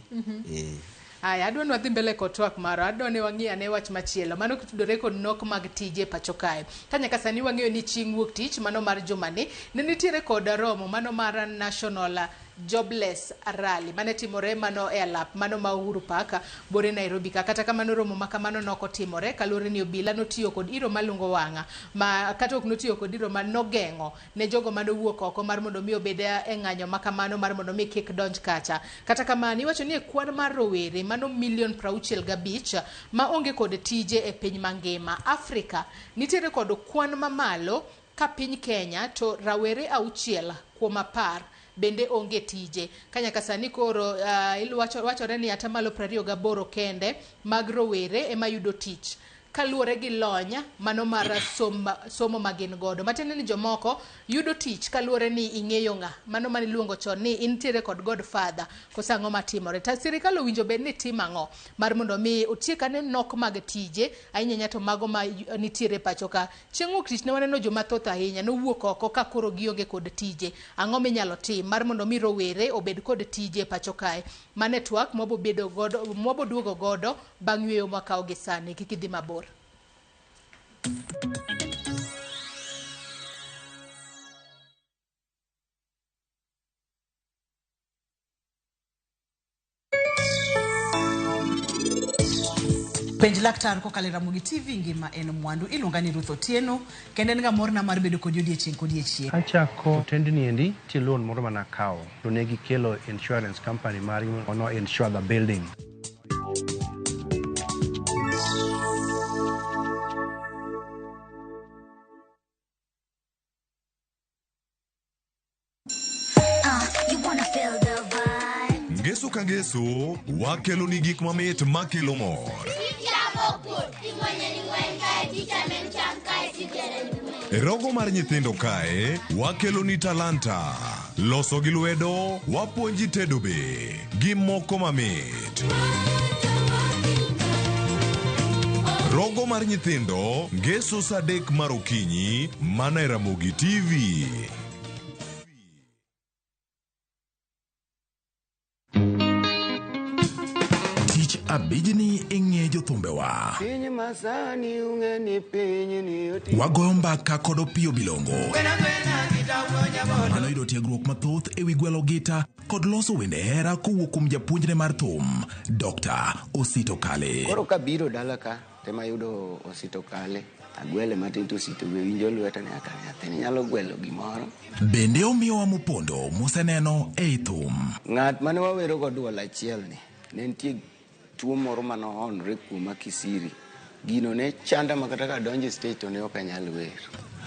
Aya, adwa ni wadhi mbele kod twak marwa. Adwa ni wang'i ane wach machielo. Mano kitudore kod nok mag tije pacho kae. Ka nyaka sani wang'eyo ni chieng' wuok tich mano mar jumani ne nitiere kod romo mano mar National Jobless Rally mane timore mano e alap mano ma Uhuru Park bore Nairobi ka. Kata kamano romo ma kamano nok otimore kaluwore ni obila notiyo kod iro malungo wang'a ma kata ok notiyo kod iro ma nogeng'o ne jogo manowuok oko mar mondo mi obed e ng'anyo ma kamano mar mondo mi kik donj kacha. Kata kamano iwacho ni e kwan mar rowere mano milion 65 ma onge kod tije e piny mangima. Afrika nitiere kod kwan mamalo ka piny Kenya to rawere 6 kuom 10 bende onge tije. Ka nyaka sani koro wachore ni atamalo 28 kende mag rowere ema yudo tich kaluwore gi lony mano mar somo ma gin godo. Matiende ni jomoko yudo tich kaluwore ni ing'eyo ng'a, mano mane iluongo chon ni intiere kod godfather, koso ang'o matimore. Ta sirikal owinjo bed ni timo ang'o mar mondo mi otiek ane nok mag tije, ahinya ahinya to mago ma nitiere pacho ka. Chieng' wuok tich ne waneno joma thoth ahinya nowuok oko ka koro gionge kod tije. Ang'o minyalo tim mar mondo mi rowere obed kod tije pacho kae? Mano e twak mwabo duogo godo bang' yweyo mwakawo gi sani. Kik idhi mabor. Penj laktar kokalo e Ramogi TV ngima en mwandu. Iluonga ni Ruth Otieno kendo en ga morna mar bedo kodi odiechieng' kodiechieng'. Kachako otendni endi, nitie loan moro manakawo to ne gikelo insurance company margi mondo insure the building. You wanna feel the vibe. Ngeso ka ngeso, wakeloni gik mamit makelo mor. E rogo mar nyithindo kae, wakeloni talanta. Loso gi lwedo, wapuonji tedo be, gi moko mamit. Rogo mar nyithindo, ngeso saa 3 mar okinyi, mana e Ramogi TV. Tich abijni ing'e jothumbewa. Piny masani ung'e ni piny ni oti. Wagoyo mbaka kod Opiyo Bilongo. Mano yudo tiegruok mathoth ewi gwelo gita kod loso wende hera kowuok kuom japuonjne mar thum, Dr. Osito Kale. Koro kabiro dala ka tema yudo Osito Kale. Agwele matin to Osito be winjo lweta ni aka nyathini nyalo gwelo gimoro. Bende omiyowa mopondo moseneno ei thum. Ng'at mane wawero go duol achiel ni ne nitie tuo moro mane oonre kuoma kisiri. Gino ne chanda ma kata kadonjo e stage to ne ok anyal wer.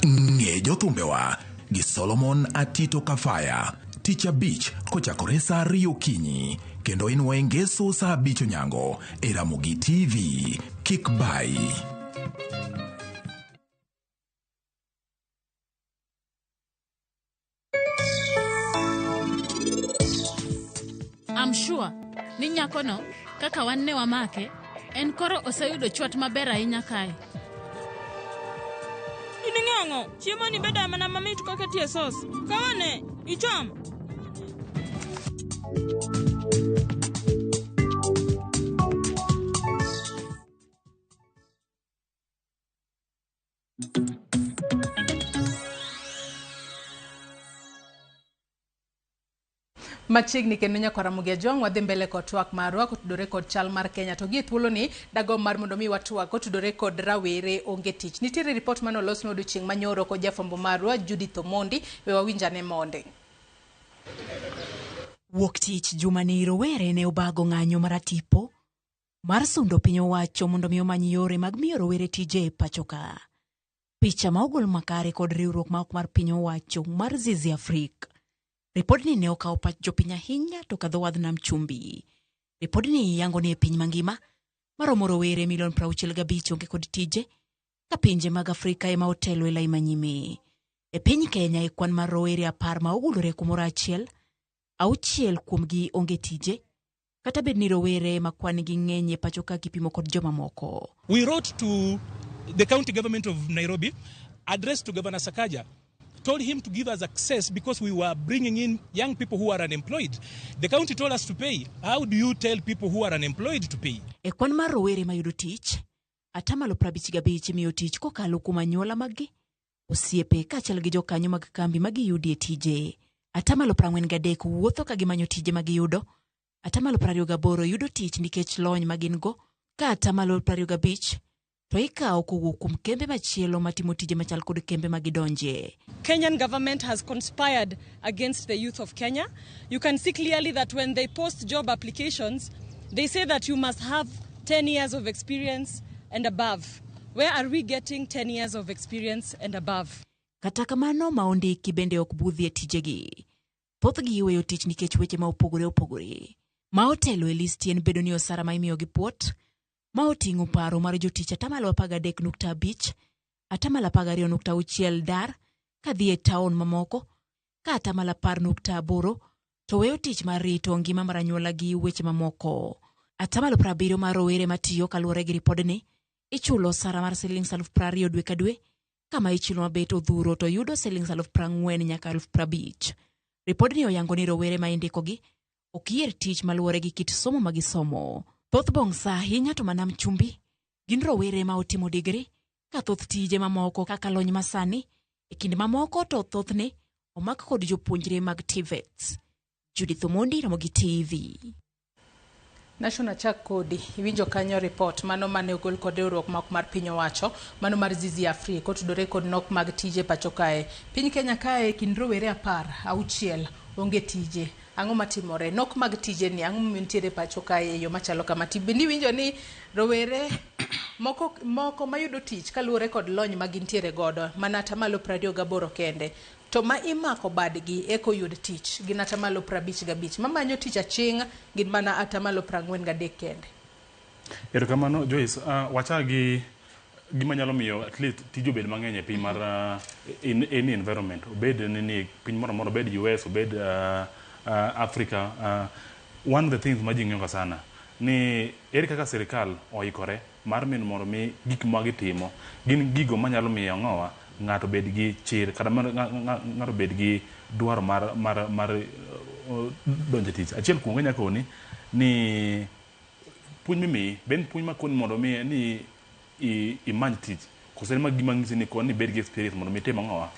Ng'e jothumbewa gi Solomon Atito Kafaya. Tich abich kochakore saa 2 okinyi kendo inwoye ngeso saa 5 onyango e Ramogi TV. Kik bai. I'm sure ni nyakono kaka wan ne wamake en koro oseyudo chwat maber ahinya kae. In ing'ang'o, chiemo ni bedo mana mamit koketie sos. Kawane, icham. Machiegni kendo nyakwar Ramogi Ajwang' wadhi mbele kod twak marwa kotudore kod chal mar Kenya to gi e thuoloni dagomb mar mondo mi watwak kotudore kod rawere onge tich. Nitiere ripot mane olosnwa odiochieng' manyoro kod jafwambo marwa Judith Omondi, we wawinj ane monde. Wuok tich jumani rowere ne obago ng'anyo maratipo mar sundo piny owacho mondo mi omany yore mag miyo rowere tije e pacho ka. Picha ma ogol makare kod riwruok ma ok mar piny owacho mar Zizi Afrique. Ripodni ne okawo pach jopiny ahinya to kadho wadh nam chumbi. Ripodni yango ni e piny mangima maromo rowere milion 65 onge kod tije ka pinje mag Afrika ema otelo e lai manyime. E piny Kenya e kwan mar rowere 10 ma ogulore kumoro achiel, 6 kuomgi onge tije, kata bed ni rowere ma kwan gi ng'eny e pacho ka kipimo kod jomamoko. We wrote to the county government of Nairobi, addressed to Governor Sakaja, told him to give us access because we were bringing in young people who are unemployed. The county told us to pay. How do you tell people who are unemployed to pay? E kwan mar rowere mayudo tich, 55% imiyo tich kokalo kuom anyuola maggi, osiepe kaachiel gi jokanyo mag kambi ma giyudie tije. 43% wuotho ka gimanyo tije ma giyudo, 28% yudo tich nikech lony ma gin go, ka 25% to ikawo kowuok kuom kembe machielo matimo tije machal kod kembe ma gidonje. Kenyan government has conspired against the youth of Kenya. You can see clearly that when they post job applications, they say that you must have 10 years of experience and above. Where are we getting 10 years of experience and above? Kata kamano ma ondiki bende ok budhi e tijegi. Thothgi iweyo tich nikech weche ma opogore opogore. Ma otelo e listi en bedo ni osara ma imiyogi puot, ma oting'o paro mar jotich 13.5%, 12.6% dar kadhi e taon mamoko, ka 10.8% to weyo tich mar rito ngima mar anyuola gi weche mamoko. 70% mar rowere matiyo kaluwore gi ripodni ichulo osara mar siling 20,000 dwe ka dwe, kama ichulo mabet odhuro to yudo siling 40,000 nyaka 50,000. Ripodni oyango ni rowere ma indikogi ok yier tich maluwore gi kit somo ma gisomo. Thoth Bongsa ahinya to manam chumbi gin rowere ma otimo digri, ka thoth tije mamoko kaka lony masani e kind mamoko to thothne omak kod jopuonjre mag TVETs. Judith Omondi, Ramogi TV. Nation achak kodi, iwinjo kanyo report mano mane ogol kod riwruok ma ok mar piny owacho, mano mar Zizi Afrique, otudore kod nok mag tije pacho kae. Piny Kenya kae kind rowere 16 onge tije. Ang'o matimore? Nok mag tije ni ang'o momiyo nitiere pacho kae e yo machalo kama? Bende iwinjo ni rowere moko, moko mayudo tich kaluwore kod lony ma gintiere godo mana 28% kende. To ma imako badgi eko yud tich gin 55%. Mamanyo tich aching' gin mana 43% kende. Erokamano Joyce. Wachak gi gima nyalo miyo at least tije obed mang'eny e piny mar in any environment, obed ni piny moro amora, obed US, obed Africa. One of the things ma ji ng'iyo ga sana ni ere kaka sirikal oikore mar min mondo mi gik ma gitimo gin gigo manyalo miyo ang'owa ng'ato bed gi chir kata ng'ato bed gi dwaro mar donjo e tich. Achiel kuom gi koni ni puonj mimiyi be en puonj makoni mondo mi ni imany tich koso en gima ng'isi ni koni ibed gi experience mondo mi itim ang'owa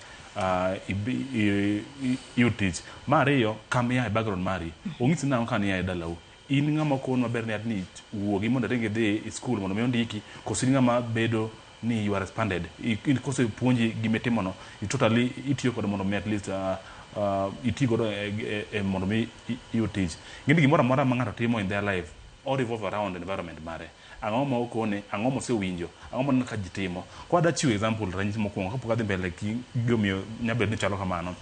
iyud tich. Mar ariyo, kama ia e background mari ong'isi nang'o ka nia e dalau in ng'ama okon maber ni ni wuogi mondo iring idhi e school mondo mi ondiki, koso in ng'ama bedo ni you are expanded in koso puonji gimitimono i totally itiyo kode mondo mi at least iti godo e mondo mi iyud tich. Ng'eni gimoro amora ma ng'ato timo in their life all revolve around environment mare. Ang'o ma okone, ang'o mosewinjo, ang'o moneno ka ji timo. Kwa chiwo example, ranyisi mokwongo kapok adhi mbele gi gimomiyo nyabet ni chalo kamano.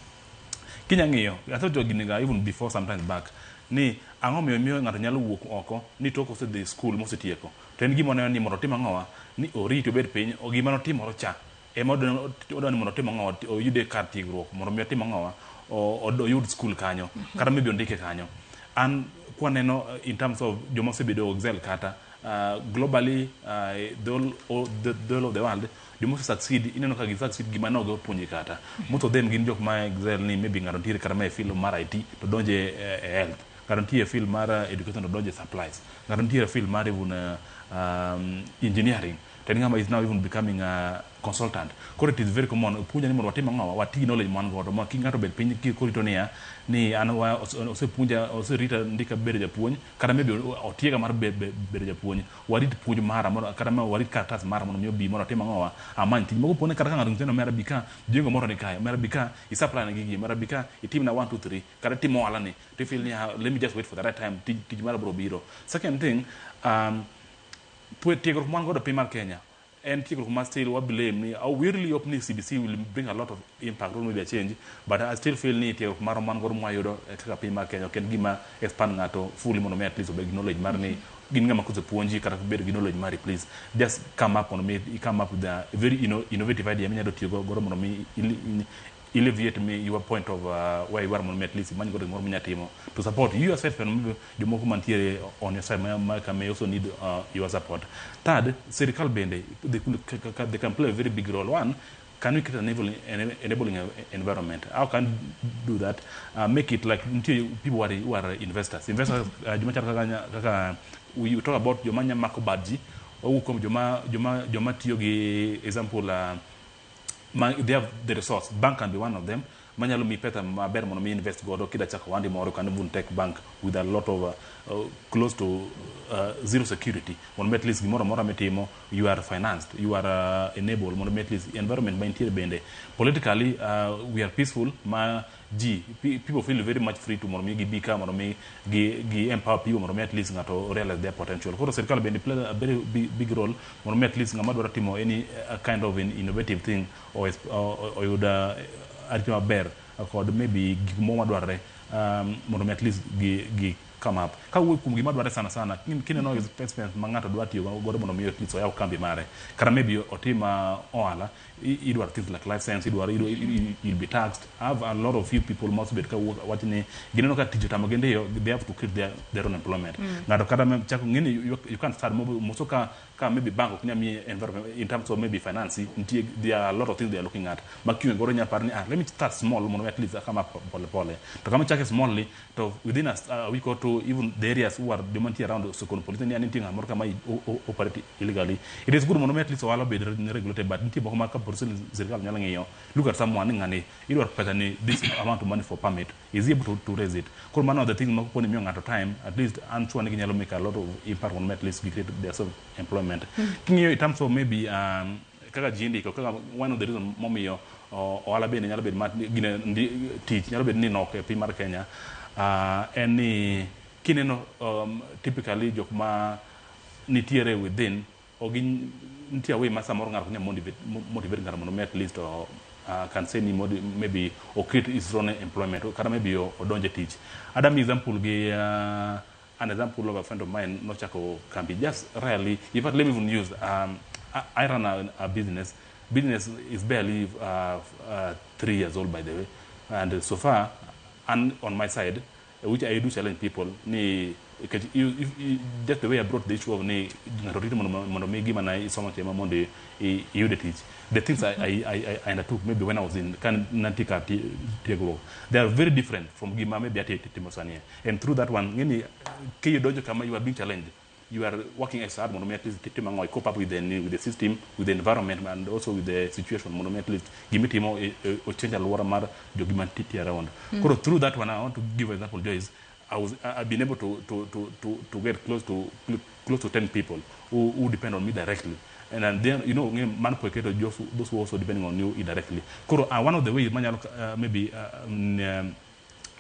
Kinya ng'iyo, asewacho gini ga even before sometimes back, ni ang'o miyo ng'ato nyalo wuok oko ni tok osedhi school mosetieko to en gima oneno ni mondo otim ang'owa ni oriti obed piny gima notimoro cha ema odwa ni mondo otim ang'owa oyude kar tiegruok mondo mi otim ang'owa oyud school kanyo kata maybe ondike kanyo. An kwaneno in terms of joma osebedo excel kata globally, the whole of the world, joma ose succeed ineno ka gi succeed gima ne ok opuonji kata. Most of them gin jok ma excel ni maybe ng'ato nitiere kata ma e field mar IT to donje e health, ng'ato nitie e field mar education to donje e supplies, ng'ato nitie e field mar even engineering to en ng'ama is now even becoming a consultant. Koro it is very common puonja ni mondo watim ang'owa wati gi knowledge ma wan godo ma kik ng'ato obed piny korito niya ni an osepuonja oserita ndika bedo japuonj kata maybe otiega mar bedo japuonj, warit puonj mara kata warit karatas mara mondo mi obi mondo atim ang'owa amany tich. Moko pone kata ka ng'ato nyise ni omera bi ka jengo moro ni kae, omera bi ka i supply na gigi, omera bi ka itimna 1 2 3 kata itim ohala ni to feel ni let me just wait for the right time, tich mara biro biro. Second thing, tiegruok ma wan godo piny mar Kenya en tiegruok ma still wa blame ni we really hope ni CBC will bring a lot of impact or maybe a change, but I still feel ni tiegruok mar wan godo mwayudo kaka piny mar Kenya ok en gima expand ng'ato fully mondo mi at least obed gi knowledge mar ni gin ng'ama kosepuonji kata bedo gi knowledge mari, please just come up mondo mi come up with a very innovative idea minyalo tiyo godo mondo mi alleviate me your point of where you are mondo mi at least imany godo gimoro minya timo to support you yourself and maybe jomoko mantiere on your side ma may also need your support. Third, sirikal bende they can play a very big role. One, can we create an enabling environment? How can do that? Make it like nitie people who are investors. Investors, joma chalo kaka we talk about joma nya mako bad ji, wawuok kuom joma tiyo gi example ma, they have the resource. Bank can be one of them. Manyalo mi pesa maber mondo mi invest godo kida chako ohandi moro, can even take bank with a lot of close to zero security mondo mi at least gimoro amora mitimo you are financed, you are enabled mondo mi at least environment ma intiere bende politically we are peaceful ma ji people feel very much free to mondo mi gibi ka mondo mi gi empower people mondo mi at least ng'ato realize their potential. Koro sirikal bende play a very big role mondo mi at least ng'ama dwaro timo any kind of an innovative thing oyud arita maber kod maybe gik moko madwarore mondo mi at least gi come up. Kawuok kuom gima dwarore sana sana kineno expense ma ng'ato dwa tiyo godo mondo mi at least oyaw kambi mare kata maybe otim ohala, idwaro things like license, idwaro you'll be taxed. I have a lot of few people ma osebet ka wuok wach ni gineno ka tich otamogi ndiyo, they have to create their own employment. Ng'ato kata chako ng'eni you can't start moso ka maybe bank ok nyal miyi environment in terms of maybe finance. Nitie there are a lot of things they are looking at ma kiwe godo nya paro ni let me start small mondo at least come up pole pole to kama chake smallly to within a week or two. to even the areas who are joma nitie around Sokon police ni nitie ng'at moro kama operate illegally. It is good mondo mi at least ohala obed regulated, but nitie moko ma ka sirikal nyalo ng'iyo, look at someone ni ng'ani idwaro pesa ni this amount of money for permit, is he able to raise it? Koro mano the thing ma koponi miyo ng'ato time, at least I'm sure ni ginyalo make a lot of impact mondo mi at least create their self employment. King'iyo in terms of maybe kaka ji indiko, kaka one of the reason momiyo ohala bende nyalo bedo gine tich nyalo bedo ni nok e piny mar Kenya, en ni kineno typically jok ma nitiere within ok nitie way ma samoro ng'ato ok nyal motivate ng'ato mondo mi at least can say ni maybe o create his own employment kata maybe odonje tich. Adam example gi an example of a friend of mine nochako kambi just rarely. In fact, let me even use I run a business. Business is barely 3 years old, by the way, and so far, and on my side, which I do challenge people ni if just the way I brought the issue of ni ng'ato rito mondo mi gima na isomo tema mondo iyud tich, the things I undertook maybe when I was in kan nantie kar tiegruok, they are very different from gima maybe atimo sani. And through that one, ng'eni kidonjo kama you are being challenged, you are working extra hard mondo mi at least itim ang'o, cope up with the system, with the environment, and also with the situation mondo mi at least gimitimo o change alwora mar jogima nitie around. Koro through that one, I want to give example, Joyce, I've been able to get close to 10 people who depend on me directly. And then, man poketo those who also depending on you indirectly. Koro, one of the ways manyalo maybe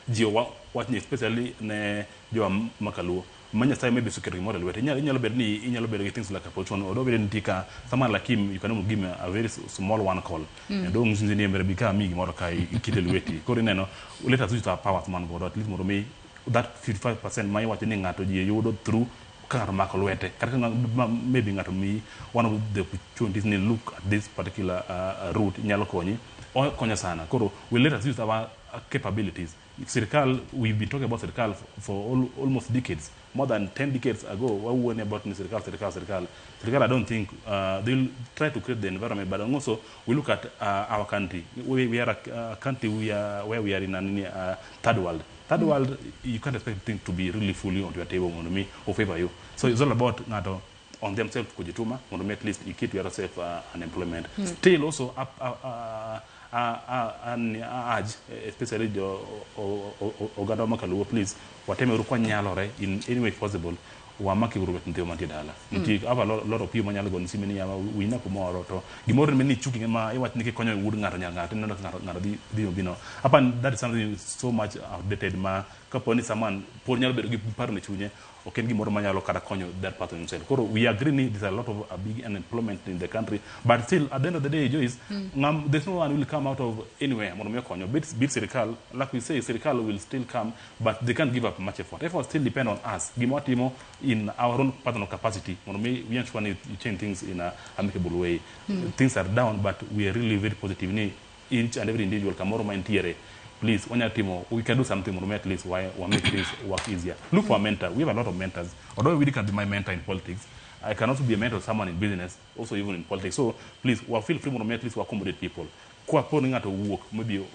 jiwo wachni, especially ne jowa makaluo ma Nyasaye maybe oseketo gimoro e lwete, inyalo bedo ni inyalo bedo gi things like a position although bedo nitie ka someone like him, you can only give him a very small one call and dong nyisi ni embere bi ka mi gimoro ka ikete lweti. Koro ineno, let us use our powers man godo at least mondo mi that 55% ma iwacho ni ng'ato ji yudo through ka ng'ato mako lwete kata ka maybe ng'ato miyi one of the opportunities ni look at this particular route nyalo konyi, okonyo sana. Koro we let us use our capabilities. Sirikal, we've been talking about sirikal for almost decades, more than 10 decades ago wawuone about ni sirikal, sirikal, sirikal, sirikal. I don't think they'll try to create the environment, but also we look at our country. We are a country, we are where we are in a third world. Third world, you can't expect things to be really fully onto your table mondo mi o favor you. So it's all about ng'ato on themselves kujituma mondo mi at least you keep yourself unemployment. Still also up, an urge, especially jo oganda makaluo, please watemeuru kwanyalore in any way possible, wamaki uru nyithindo mantie dala. Nitie have a lot of people manyalo goni sime ni yawa winja kumoro to gimoro ni chuki ma iwach ni kikonyo wuod ng'ato nyar ng'ato ineno ka ng'ato dhi obino apan. That is something so much outdated ma kapo ni someone pod nyalo bedo gi paro ne chunye, ok en gimoro manyalo kata konyo that person himself. Koro we agree ni there's a lot of a big unemployment in the country, but still at the end of the day, Joyce, there's no one will come out of anywhere mondo mi okonyo bit sirikal. Like we say, sirikal will still come, but they can't give up much effort. Effort still depend on us, gima watimo in our own personal capacity mondo mi we ensure ni you change things in a amicable way. Things are down, but we are really very positive ni each and every individual kamoro ma entiere, please, wanya timo, we can do something mondo mi at least why make things work easier. Look for a mentor. We have a lot of mentors. Although we can be my mentor in politics, I can also be a mentor to someone in business, also even in politics. So please, we feel free mondo mi at least we accommodate people kwa po ni ng'ato wuok maybe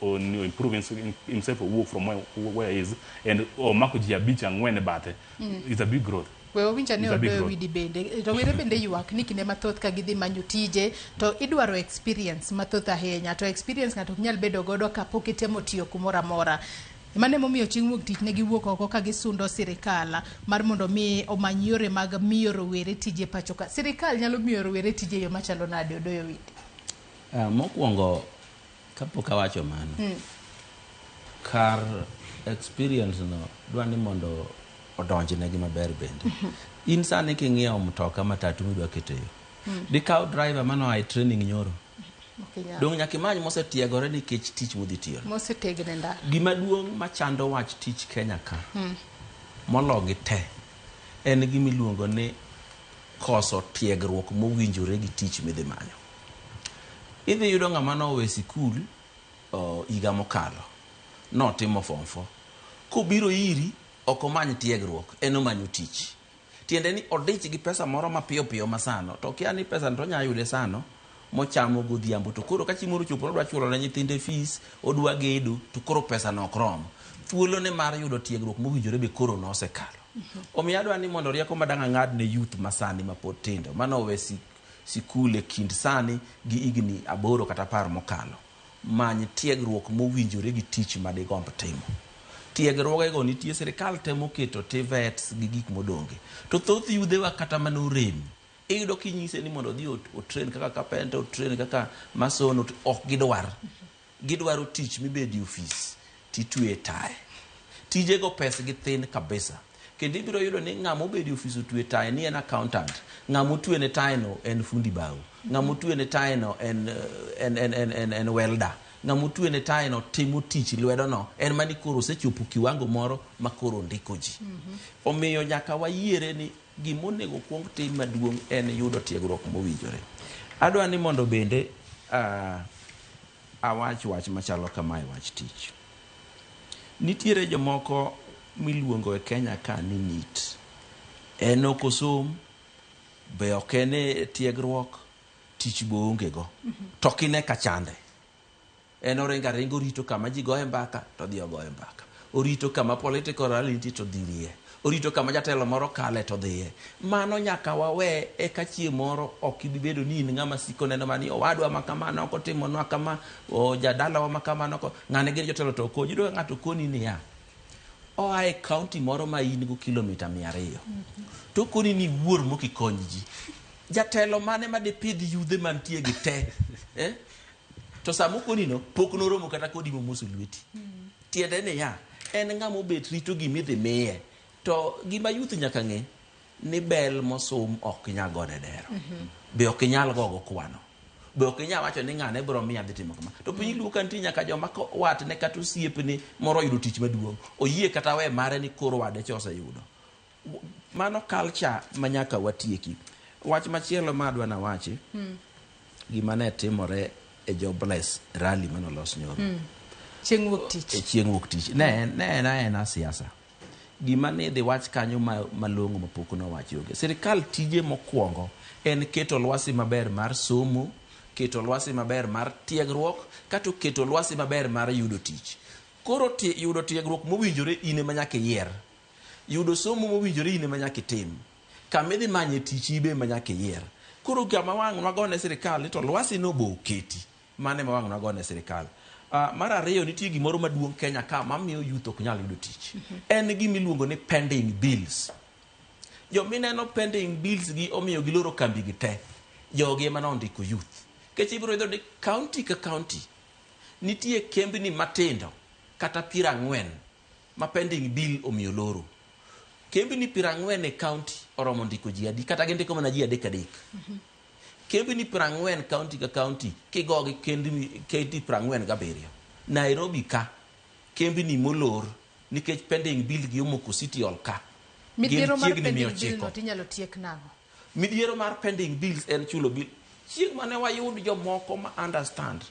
o improve himself, owuok from where he is and omako ji abich ang'wen e bathe. It's a big growth. We wawinjo ni It's a big Odoyo growth. Widi bende rowere bende ywak ni kinde mathoth ka gidhi manyo tije to idwaro experience mathoth ahinya, to experience ng'ato ok nyal bedo godo kapok itemo tiyo kumoro amora. Mano emomiyo chieng' wuok tich ne giwuok oko ka gisundo sirikal mar mondo mi omany yore mag miyo rowere tije pacho ka. Sirikal nyalo miyo rowere tije e yo machalo nade, Odoyo Widi? Mokwongo kapok awacho mano, kar experience no dwa ni mondo odonjnegi maber. Bende in sani king'iewo mtoka matatu midwa keto e yo, dikaw driver manoa e training nyoro? Ok inyal. Dong' nyaka imany mosetiegore nikech tich modhi tiyono. Mosetegno e ndara. Gima duong' machando wach tich Kenya ka mologi te en gimiluongo ni koso tiegruok mowinjore gi tich midhi manyo. Idhi yudo ng'ama nowe sikul higa mokalo notimo form 4, kobiro iri ok omany tiegruok, en omanyo tich. Tiende ni odich gi pesa moro mapiyo piyo masano, to kia ni pesa to onya yude sano. mochamo godhiambo to koro ka chieng' moro ochopo nodwa chulo ne nyithinde fees, odwa gedo to koro pesa no ok rom. Thuolone mar yudo tiegruok mowinjore be koro nosekalo. Omiyo adwa ni mondo rieko ma dang' ang'ad ne youth masani mapod tindo mane owe sikul e kind sani gi higni 8 kata 10 mokalo. Many tiegruok mowinjore gi tich ma digomb timo. Tiegruogego nitie sirikal temo keto TVETs gi gik modonge. To thoth yudhewa kata mane orem, iyudo kinyise ni mondo odhi otrain kaka carpenter, otrain kaka mason, ok gidwar. Gidwaro tich mibede e ofis titweye tae. Tijego pesgi thin kabisa. Kendo ibiro yudo ni ng'ama obedo e ofis otwe tae ni en accountant, ng'ama otwene tae no en fundi bao, ng'ama otwene tae no en, en, en, en, en, en welder, ng'ama otwene tae no timo tich lwedo no, en mani koro osechopo kiwango moro ma koro ondiko ji. Omiyo nyaka wayiere ni gima onego kuong tim maduong' en yudo tiegruok mowinjore. Adwa ni mondo bende awach wach machalo kamae wach tich. Nitiere jomoko miluongo e Kenya ka ni NEET. En ok osom, be ok en e tiegruok, tich be oonge go. To ok ine ka chande. En oringo aringa orito kama ji goye mbaka to odhi ogoye mbaka. Orito kama political rally nitie to odhi rie. Orito kama jatelo moro kale to odhiye. Mano nyaka wawe eka chieng' moro ok ibi bedo ni in ng'ama siko neno mana ni owadwa ma kama ok otimonwa kama, o jadalawa ma kama ok ng'ane gin jotelo to ok konyi. Iyudo ka ng'ato koni niya, oa e county moro ma in go kilomita 200. To okoni ni iwuor mok ikony ji. Jatelo mane ma dipidh yudhe mantie gi te? To sama okoni no, pok noromo kata kodi momoso lweti. Tiende niya, en ng'ama obet rito gima idhi miye. To gima youth nyaka ng'e, ni bel mosum ok nyal gone dero. Be ok inyal gogo kwano. Be ok inyal wacho ni ng'ane biro miya adhi timo kama. To piny luo ka nitie nyaka joma watne kata osiepne moro oyudo tich maduong'. Oyie kata we mare ni koro wade cha oseyudo. Mano culture ma nyaka watieki. Wach machielo ma adwa nawachi, gima ne timore e jobless rally mane olos nyoro. Chieng' wuok tich. E chieng' wuok tich. Ne en aena siasa. Gima ne idhi wach kanyo malong'o mapok nowachi onge. Sirikal tije mokwongo en keto lwasi maber mar somo, keto lwasi maber mar tiegruok, kato keto lwasi maber mar yudo tich. Koro yudo tiegruok mowinjore in ema nyaka iyier. Yudo somo mowinjore in ema nyaka itim. Kama idhi manye tich ibe ema nyaka iyier. Koro kama wang' wagone sirikal ni to lwasi no bo oketi. Mano ema wang' wagone sirikal. Mar ariyo nitie gimoro maduong' Kenya ka mamiyo youth ok nyal yudo tich. En gima iluongo ni pending bills. Jomineno pending bills gi omiyo giloro kambi gi te. Jogi ema nondiko youth. Nikech ibiro yudo ni county ka county nitie kembni matindo kata 40 ma pending bill omiyo loro. Kembni 40 e county oromo ndiko ji adi kata gindiko mana ji 3 3. Kembni 40 county ka county kigogi kembni 47. Nairobi ka kembni molor nikech pending bill gi omoko City Hall ka. Midhiero mar pending bill no tinyalo tiek nang'o? Midhiero mar pending bills en chulo bill. Chieng' mane wayud jomoko ma understand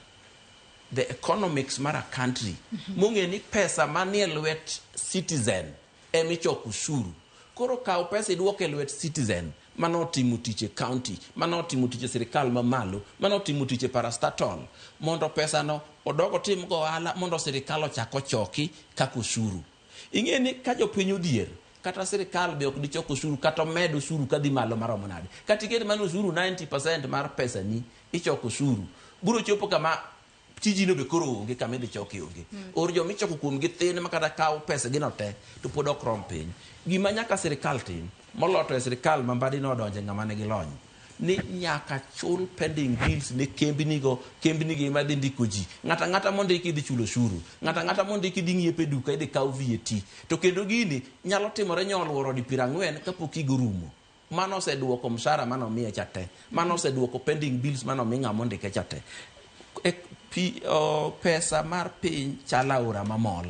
the economics mar a country, mong'e ni pesa manie lwet citizen emichoko ushuru. Koro kaw pesa iduok e lwet citizen mano otimo tich e county, mano otimo tich e sirikal mamalo, mano otimo tich e parastatal, mondo pesa no odog otim go ohala mondo sirikal ochak ochoki kaka ushuru. Ing'e ni ka jopiny odhier, kata sirikal be ok dichok ushuru kata omed ushuru kadhi malo maromo nade. Kata iket mana ushuru 90% mar pesani ichoko ushuru. Biro chopo kama tijino be koro onge kama idhi choke onge. Or joma ichoko kuomgi thin ma kata kaw pesa gino te to pod ok rom piny. Gima nyaka sirikal tim, moloyo to e sirikal ma Mbadi nodonje ng'ama nigi lony, ni nyaka chul pending bills ne kembnigo, kembnigo ema dhi ndiko ji. Ng'ato ang'ata mondiki idhi chulo ushuru. Ng'ato ang'ata mondiki idhi ng'iepo e duka idhi kaw VAT. To kendo gini nyalo timore nyoluoro di 40 kapok higa orumo. Mano oseduoko mshahara mane omiye cha te. Mano oseduoko pending bills mane omi ng'ama ondike cha te. Pesa mar piny chalo aora mamol.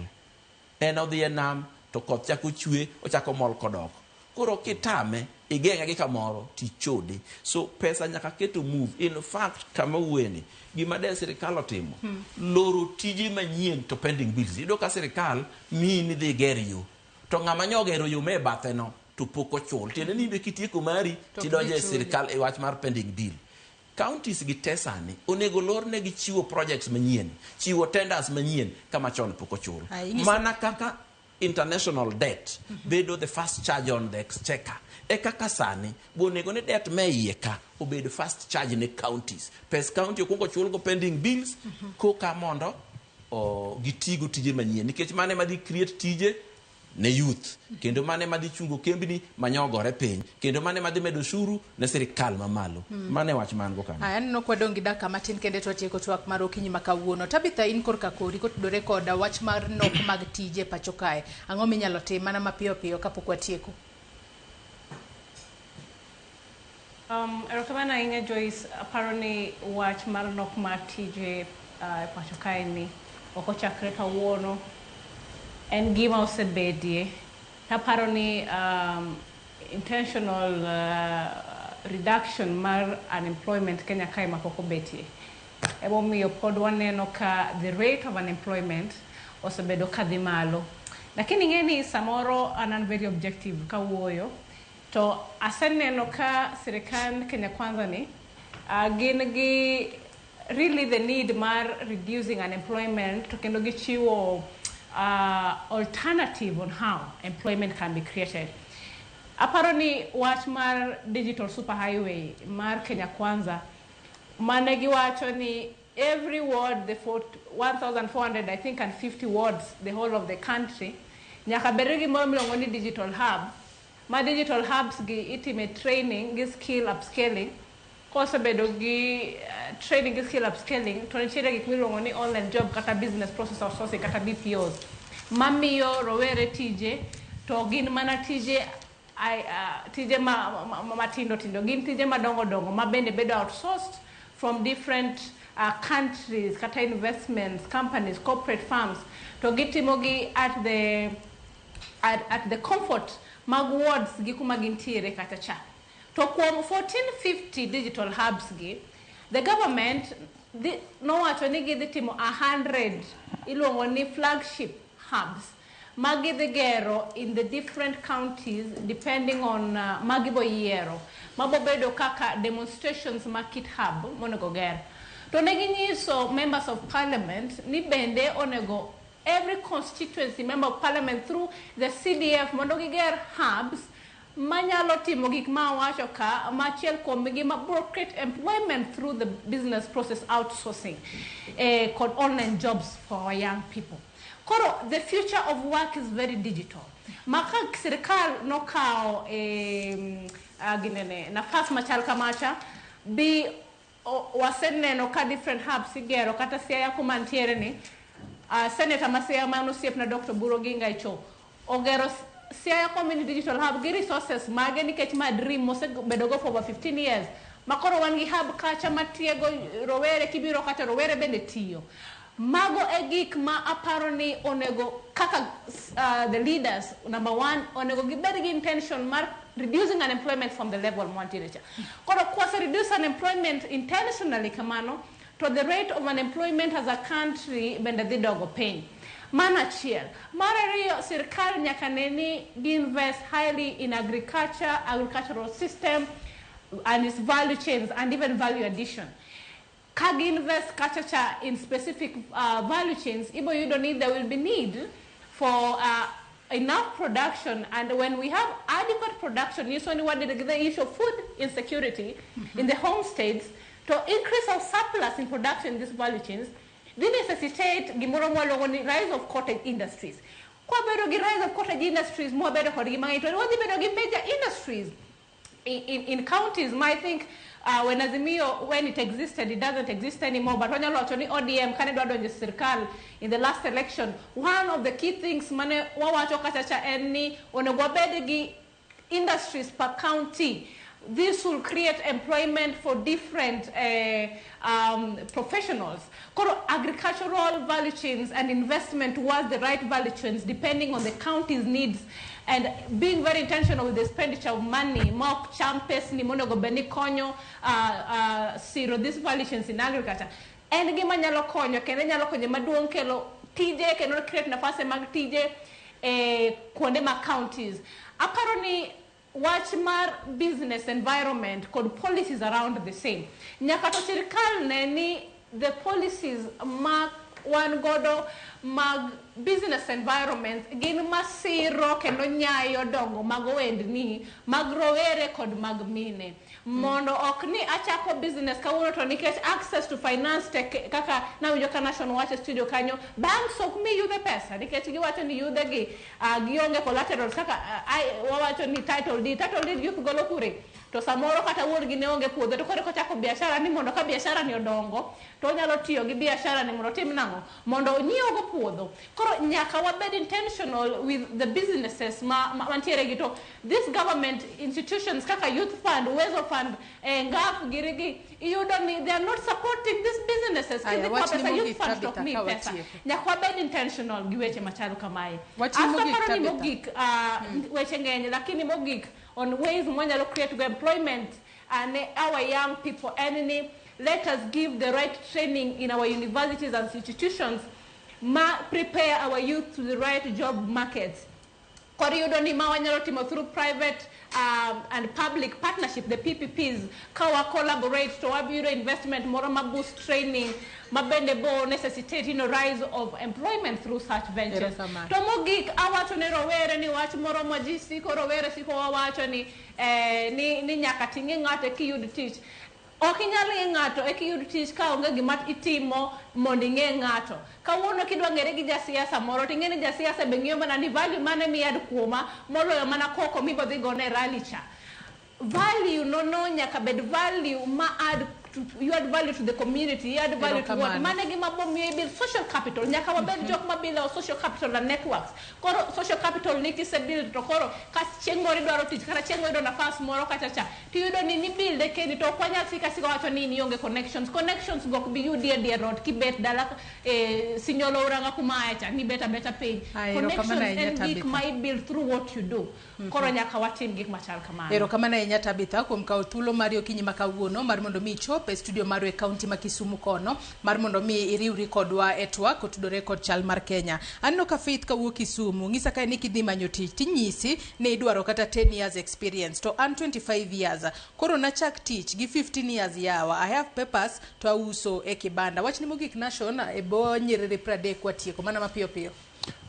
En odhi e nam to koth chako chwe, ochako mol kodok. Koro kitame, igeng'e gi kamoro, tichode. So pesa nyaka keto move. In fact, kama wuoyeni, gima de sirikal otimo, loro tije manyien to pending bills. Iyudo ka sirikal miyi ni dhi ger yo. To ng'ama nyo ogero yo me bathe no, to pok ochul. Tiende ni be kitieko mari, tidonjo e sirikal e wach mar pending bill. Counties gi te sani onego lornegi chiwo projects manyien, chiwo tenders manyien kama chon pok ochul. Mana kaka international debt bedo the first charge on the exchequer, e kaka sani bo onego ni debt me iye ka obed first charge ne counties. Pes county okwongo chulgo pending bills koka mondo gitigo tije manyien, nikech mano ema dhi create tije ne youth, kendo mano ema dhi chungo kembni manyogore piny, kendo mano ema dhi medo osuru ne sirikal mamalo. Mano e wach man go kanyo. Aya, aneno kwadong' gi dakika matin kende to watieko twak mar okinyi ma kawuono. Tabitha, in korka kori kotudore kod wach mar nok mag tije pacho kae. Ang'o minyalo tim mana mapiyo piyo kapok watieko? Erokamano ahinya Joyce, aparo ni wach mar nok mar tije pacho kae ni ok ochakre kawuono. En gima osebedie. Taparo ni intentional reduction mar unemployment Kenya kae ma pok obetie. Emomiyo pod waneno ka the rate of unemployment osebedo kadhi malo. Lakini ing'e ni samoro an an very objective kawuoyo, to aseneno ka sirikand Kenya Kwanza ni gin gi really the need mar reducing unemployment, to kendo gichiwo alternative on how employment can be created. Aparo ni wach mar digital superhighway mar Kenya Kwanza mane giwacho ni every ward, the 1400 I think and 50 wards, the whole of the country, nyaka bed gi gimoro miluongo ni digital hub. Ma digital hubs gi itime training gi skill upscaling. Kosebedo gi training gi skill upscaling, to nitiere gik miluongo ni online job kata business process outsourcing kata BPOs mamiyo rowere tije, to gin mana tije tije matindo tindo, gin tije madongo dongo ma bende bedo outsourced from different countries kata investments companies, corporate firms, to gitimo gi at the comfort mag wards gi kuma gintiere kata cha. To kuom 1450 digital hubs gi, the government nowacho ni gidhi timo 100 iluongo ni flagship hubs ma gidhi gero in the different counties depending on magibo yiero mabobedo kaka demonstrations ma kit hub monego ger. To ne ginyiso members of parliament ni bende onego every constituency member of parliament through the CDF mondo giger hubs manyalo timo gik ma awacho ka, machiel kuomgi ma bro create employment through the business process outsourcing kod online jobs for our young people. Koro the future of work is very digital. Ma ka sirikal nokawo ginene nafas machal kamacha bi waseneno ka different hubs igero kata Siaya kuma ntiere ni senator ma Siaya ma osiepna Dr. Buru Oginga Icho ogero Siaya Community Digital Hub gi resources mage, nikech ma dream mosebedo go for over 15 years. Makoro wan gi hub kacha matiego rowere, kibiro kacha rowere bende tiyo. Mago e gik ma aparo ni onego kaka the leaders, number one, onego gibed gi intention mar reducing unemployment from the level mwantiere cha. Koro kwase reduce unemployment intentionally kamano, to the rate of unemployment as a country bende dhi dogo piny. Mano achiel. Mar ariyo, sirkal nyaka ne ni gi invest highly in agriculture, agricultural system and its value chains and even value addition. Ka gi invest kacha cha in specific value chains, ibo yudo ni there will be need for enough production, and when we have adequate production, nyiso ni wadhi the issue of food insecurity in the homesteads, to increase our surplus in production in these value chains, they necessitate gimoro mwaluongo ni rise of cottage industries. Kwabedo gi rise of cottage industries, mwabedo kod gima ng'eny, to wadhi bedo gi major industries in counties. Ma I think when Azimio, when it existed, it doesn't exist anymore, but wanyalo wacho ni ODM kane dwa donjo e sirkal in the last election, one of the key things mane wawacho kacha cha en ni onego wabed gi industries per county. This will create employment for different professionals. Koro agricultural value chains and investment towards the right value chains depending on the county's needs, and being very intentional with the expenditure of money. Ma ok cham pesni monego bed ni konyo siro these value chains in agriculture. En gima nyalo konyo, kendo nyalo konyo maduong' kelo tije, kendo create nafasi mag tije kuonde mag counties. Aparo ni Wach mar business environment kod policies around the same. Nyaka to sirkal ne ni the policies ma wan godo mag business environment gin masiro kendo nyayo dongo mag ohendni mag rowere kod mag mine. Mondo ok ni achako business kawuono to nikech access to finance tek, kaka nawinjo ka Nation wacho e studio kanyo, banks ok mi yudhe pesa nikech giwacho ni yudhe gi gionge collaterals kaka wawacho ni title deed. Title deed youth golo kure? To samoro kata wuon gi ne onge puodho, to koro kochako biashara ni mondo ka biashara ni odongo to onyalo tiyo gi biashara ni mondo otim nang'o? Mondo onyiew go puodho. Koro nyaka wabed intentional with the businesses ma mantiere gi to this government institutions kaka Youth Fund, Uwezo Fund, Ngaf girigi, iyudo ni they are not supporting these businesses. Aya, Kidhi kwa wachni pesa Youth mogik, Fund to ok Tabitha, miyi ka pesa. watieko. Nyaka wabed intentional gi weche machalo kamae. Wachni Asto mogik, aparo ni Tabitha. mogik, weche ng'eny, lakini mogik on ways mwanyalo create go employment ne our young people en ni let us give the right training in our universities and institutions ma prepare our youth to the right job markets. Koro iyudo ni ma wanyalo timo through private and public partnership, the PPPs, ka wa collaborate to wabiro investment moro ma boost training ma bende bo necessitate rise of employment through such ventures. Erokamano. To mogik awacho ne rowere ni wach moro ma ji siko rowere siko wawacho ni, ni nyaka ting'i ng'ato eka iyud tich. Ok inyal ng'e ng'ato eka iyud tich ka onge gima itimo mondo ing'e ng'ato. Kawuono kidwa ng'ere gi jasiasa moro ting'e ni jasiasa be ng'iyo mana ni value mane miyad kuoma moloyo mana koko mibodhi gone e rally cha. Value no nyaka bed value ma add to, you add value to the community, you add value to what? Erokamano. Mane gima bomiyo i build social capital. Nyaka wabed jok ma build our social capital and networks. Koro social capital ni kise build to koro ka chieng' moro idwaro tich kata chieng' moro iyudo nafas moro kacha cha tiyudo ni nibuild e kendi, to ok wanyal sika sika wacho ni in ionge connections. Connections go ok bi yudi e dier ot kibet dala, Sinyolo Uranga kuma aye cha nibet abeta piny. Aya, erokamano Connections ahinya, en gik Tabitha. ma i build through what you do. Koro nyaka watim gik machal kamano. Erokamano ahinya Tabitha kuom kawo thuolo mari okinyi ma kawuono mar mondo mi ichop e studio marwa e kaunti ma Kisumu kono mar mondo mi iriwri kodwa e twak kotudore kod chal mar Kenya. Aneno ka Faith kawuok Kisumu ng'isa kae ni kidhi manyo tich tinyisi ni idwaro kata 10 years experience, to an 25 years, koro nachak tich gi 15 years yawa, I have papers to auso e kibanda. Wachni mogik Nation e bo nyiriri 30 kwatieko mana mapiyo piyo.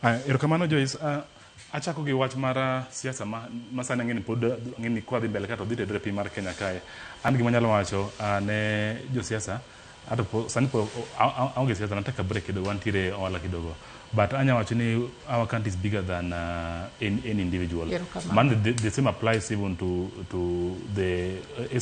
Aya, erokamano Joyce. Achako gi wach mar siasa ma sani ang'e ni pod ang'e ni kwadhi mbele ka to dhi tedore piny mar Kenya kae. An gima anyalo wacho ne josiasa ato po, sani po aonge siasa, nataka break kidogo, wantiere ohala kidogo. But anya wacho ni our country is bigger than any individual. Erokamano. Man, the same applies even to the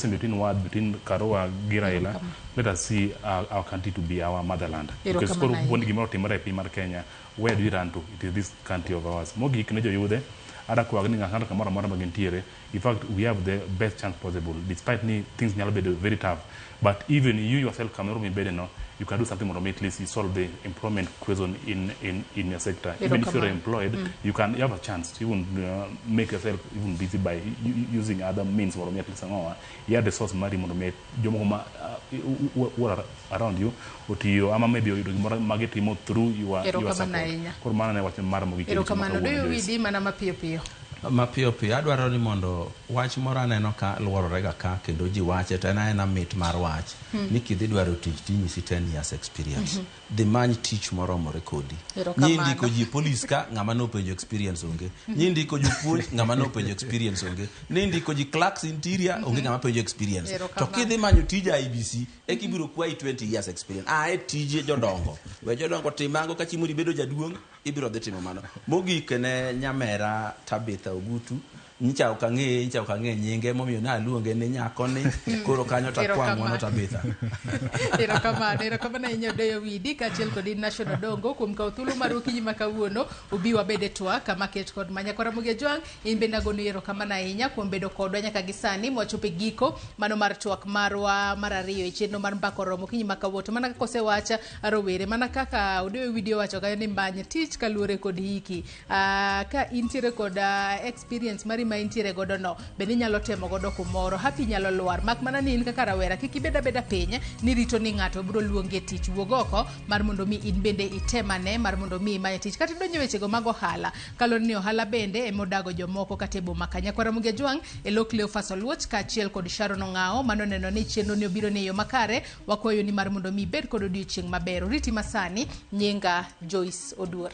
between word between Karua gi Raila. Erokamano. Let us see our country to be our motherland. Because Erokamano koro ahinya. kuond gimoro otimore e piny mar Kenya, where do we run to? It is this country of ours. Mogik ne joyudhe, ada kwag ni ng'ato kamoro amora ma gintiere. In fact, we have the best chance possible. Despite ni things nyalo bedo very tough. But even you yourself, kamoro mibede no, you can do something mondo mi at least you solve the employment question in your sector. Even if you're Erokamano. employed, you have a chance to even make yourself even busy by using other means mondo mi at least ang'owa you the source mari mondo mi jomoko ma who are around you otiyo ama maybe oyudo gimoro magitimo through your Erokamano support. ahinya. Koro mano ne wach mar mogik e odiechieng' ma Erokamano. kawuono, Doyo Joyce. widi mana mapiyo piyo. Mapiyo piyo adwaro ni mondo wach moro aneno ka luorore ga ka kendo ji wache to en aena mit mar wach ni kidhi dwaro tich tinyisi 10 years experience. Dhi many tich moromore kodi. Erokamano. Nyi ndiko ji e polis ka ng'ama nopenjo experience onge, nyi ndiko jopuonj ng'ama nopenjo experience onge, ni ndiko ji clerks interior onge ng'ama penjo experience. To Erokamano. kidhi manyo tij IEBC eka ibiro kwayi 20 years experience. Ae tije jodongo, we jodongo tim mango ka chieng' moro ibedo jaduong' ibiro dhi timo mano. Mogik ne nyamera Tabitha Ogutu, nyicha ok ang'eye, nyicha ok ang'e nyinge momiyo naluonge ni nyakoni koro kanyo takwa ng'uono Tabitha. Erokamano, erokamano ahinya Odoyo Widi kaachiel kod National Dongo kuom kawo thuolo mar okinyi ma kawuono ubi wabed e twak kama ket kod manya kora Ramogi Ajwang', in bende agoni erokamano ahinya kuom bedo kodwa nyaka gi sani mwachopo e giko mano mar twak marwa mar ariyo e chenro mar mbaka oromo okinyi ma kawuono. To mana kaka osewacha rowere, mana kaka Odoyo Widi owacho kanyo ni many tich kaluwore kod hiki. Ka intiere kod experience mari ma intiere godo no bende inyalo temo godo kumoro. Hapi nyalo lwar, mak mana ni in kaka rawera kik ibed abeda piny ni rito ni ng'ato biro luongi e tich. Wuog oko mar mondo mi in bende itemane mar mondo mi imany tich, kata idonjo e wechego mag ohala, kaluwore ni ohala bende ema odago jomoko kata e boma ka. Nyakwar Ramogi Ajwang' e lo Cleophas Oluoch kaachiel kod Sharon Ong'awo manoneno ni chenro ni obiro ni e yo makare. Wakwayo ni mar mondo mi ibed kod odiochieng' maber. Oriti masani, nyinga Joyce Oduor.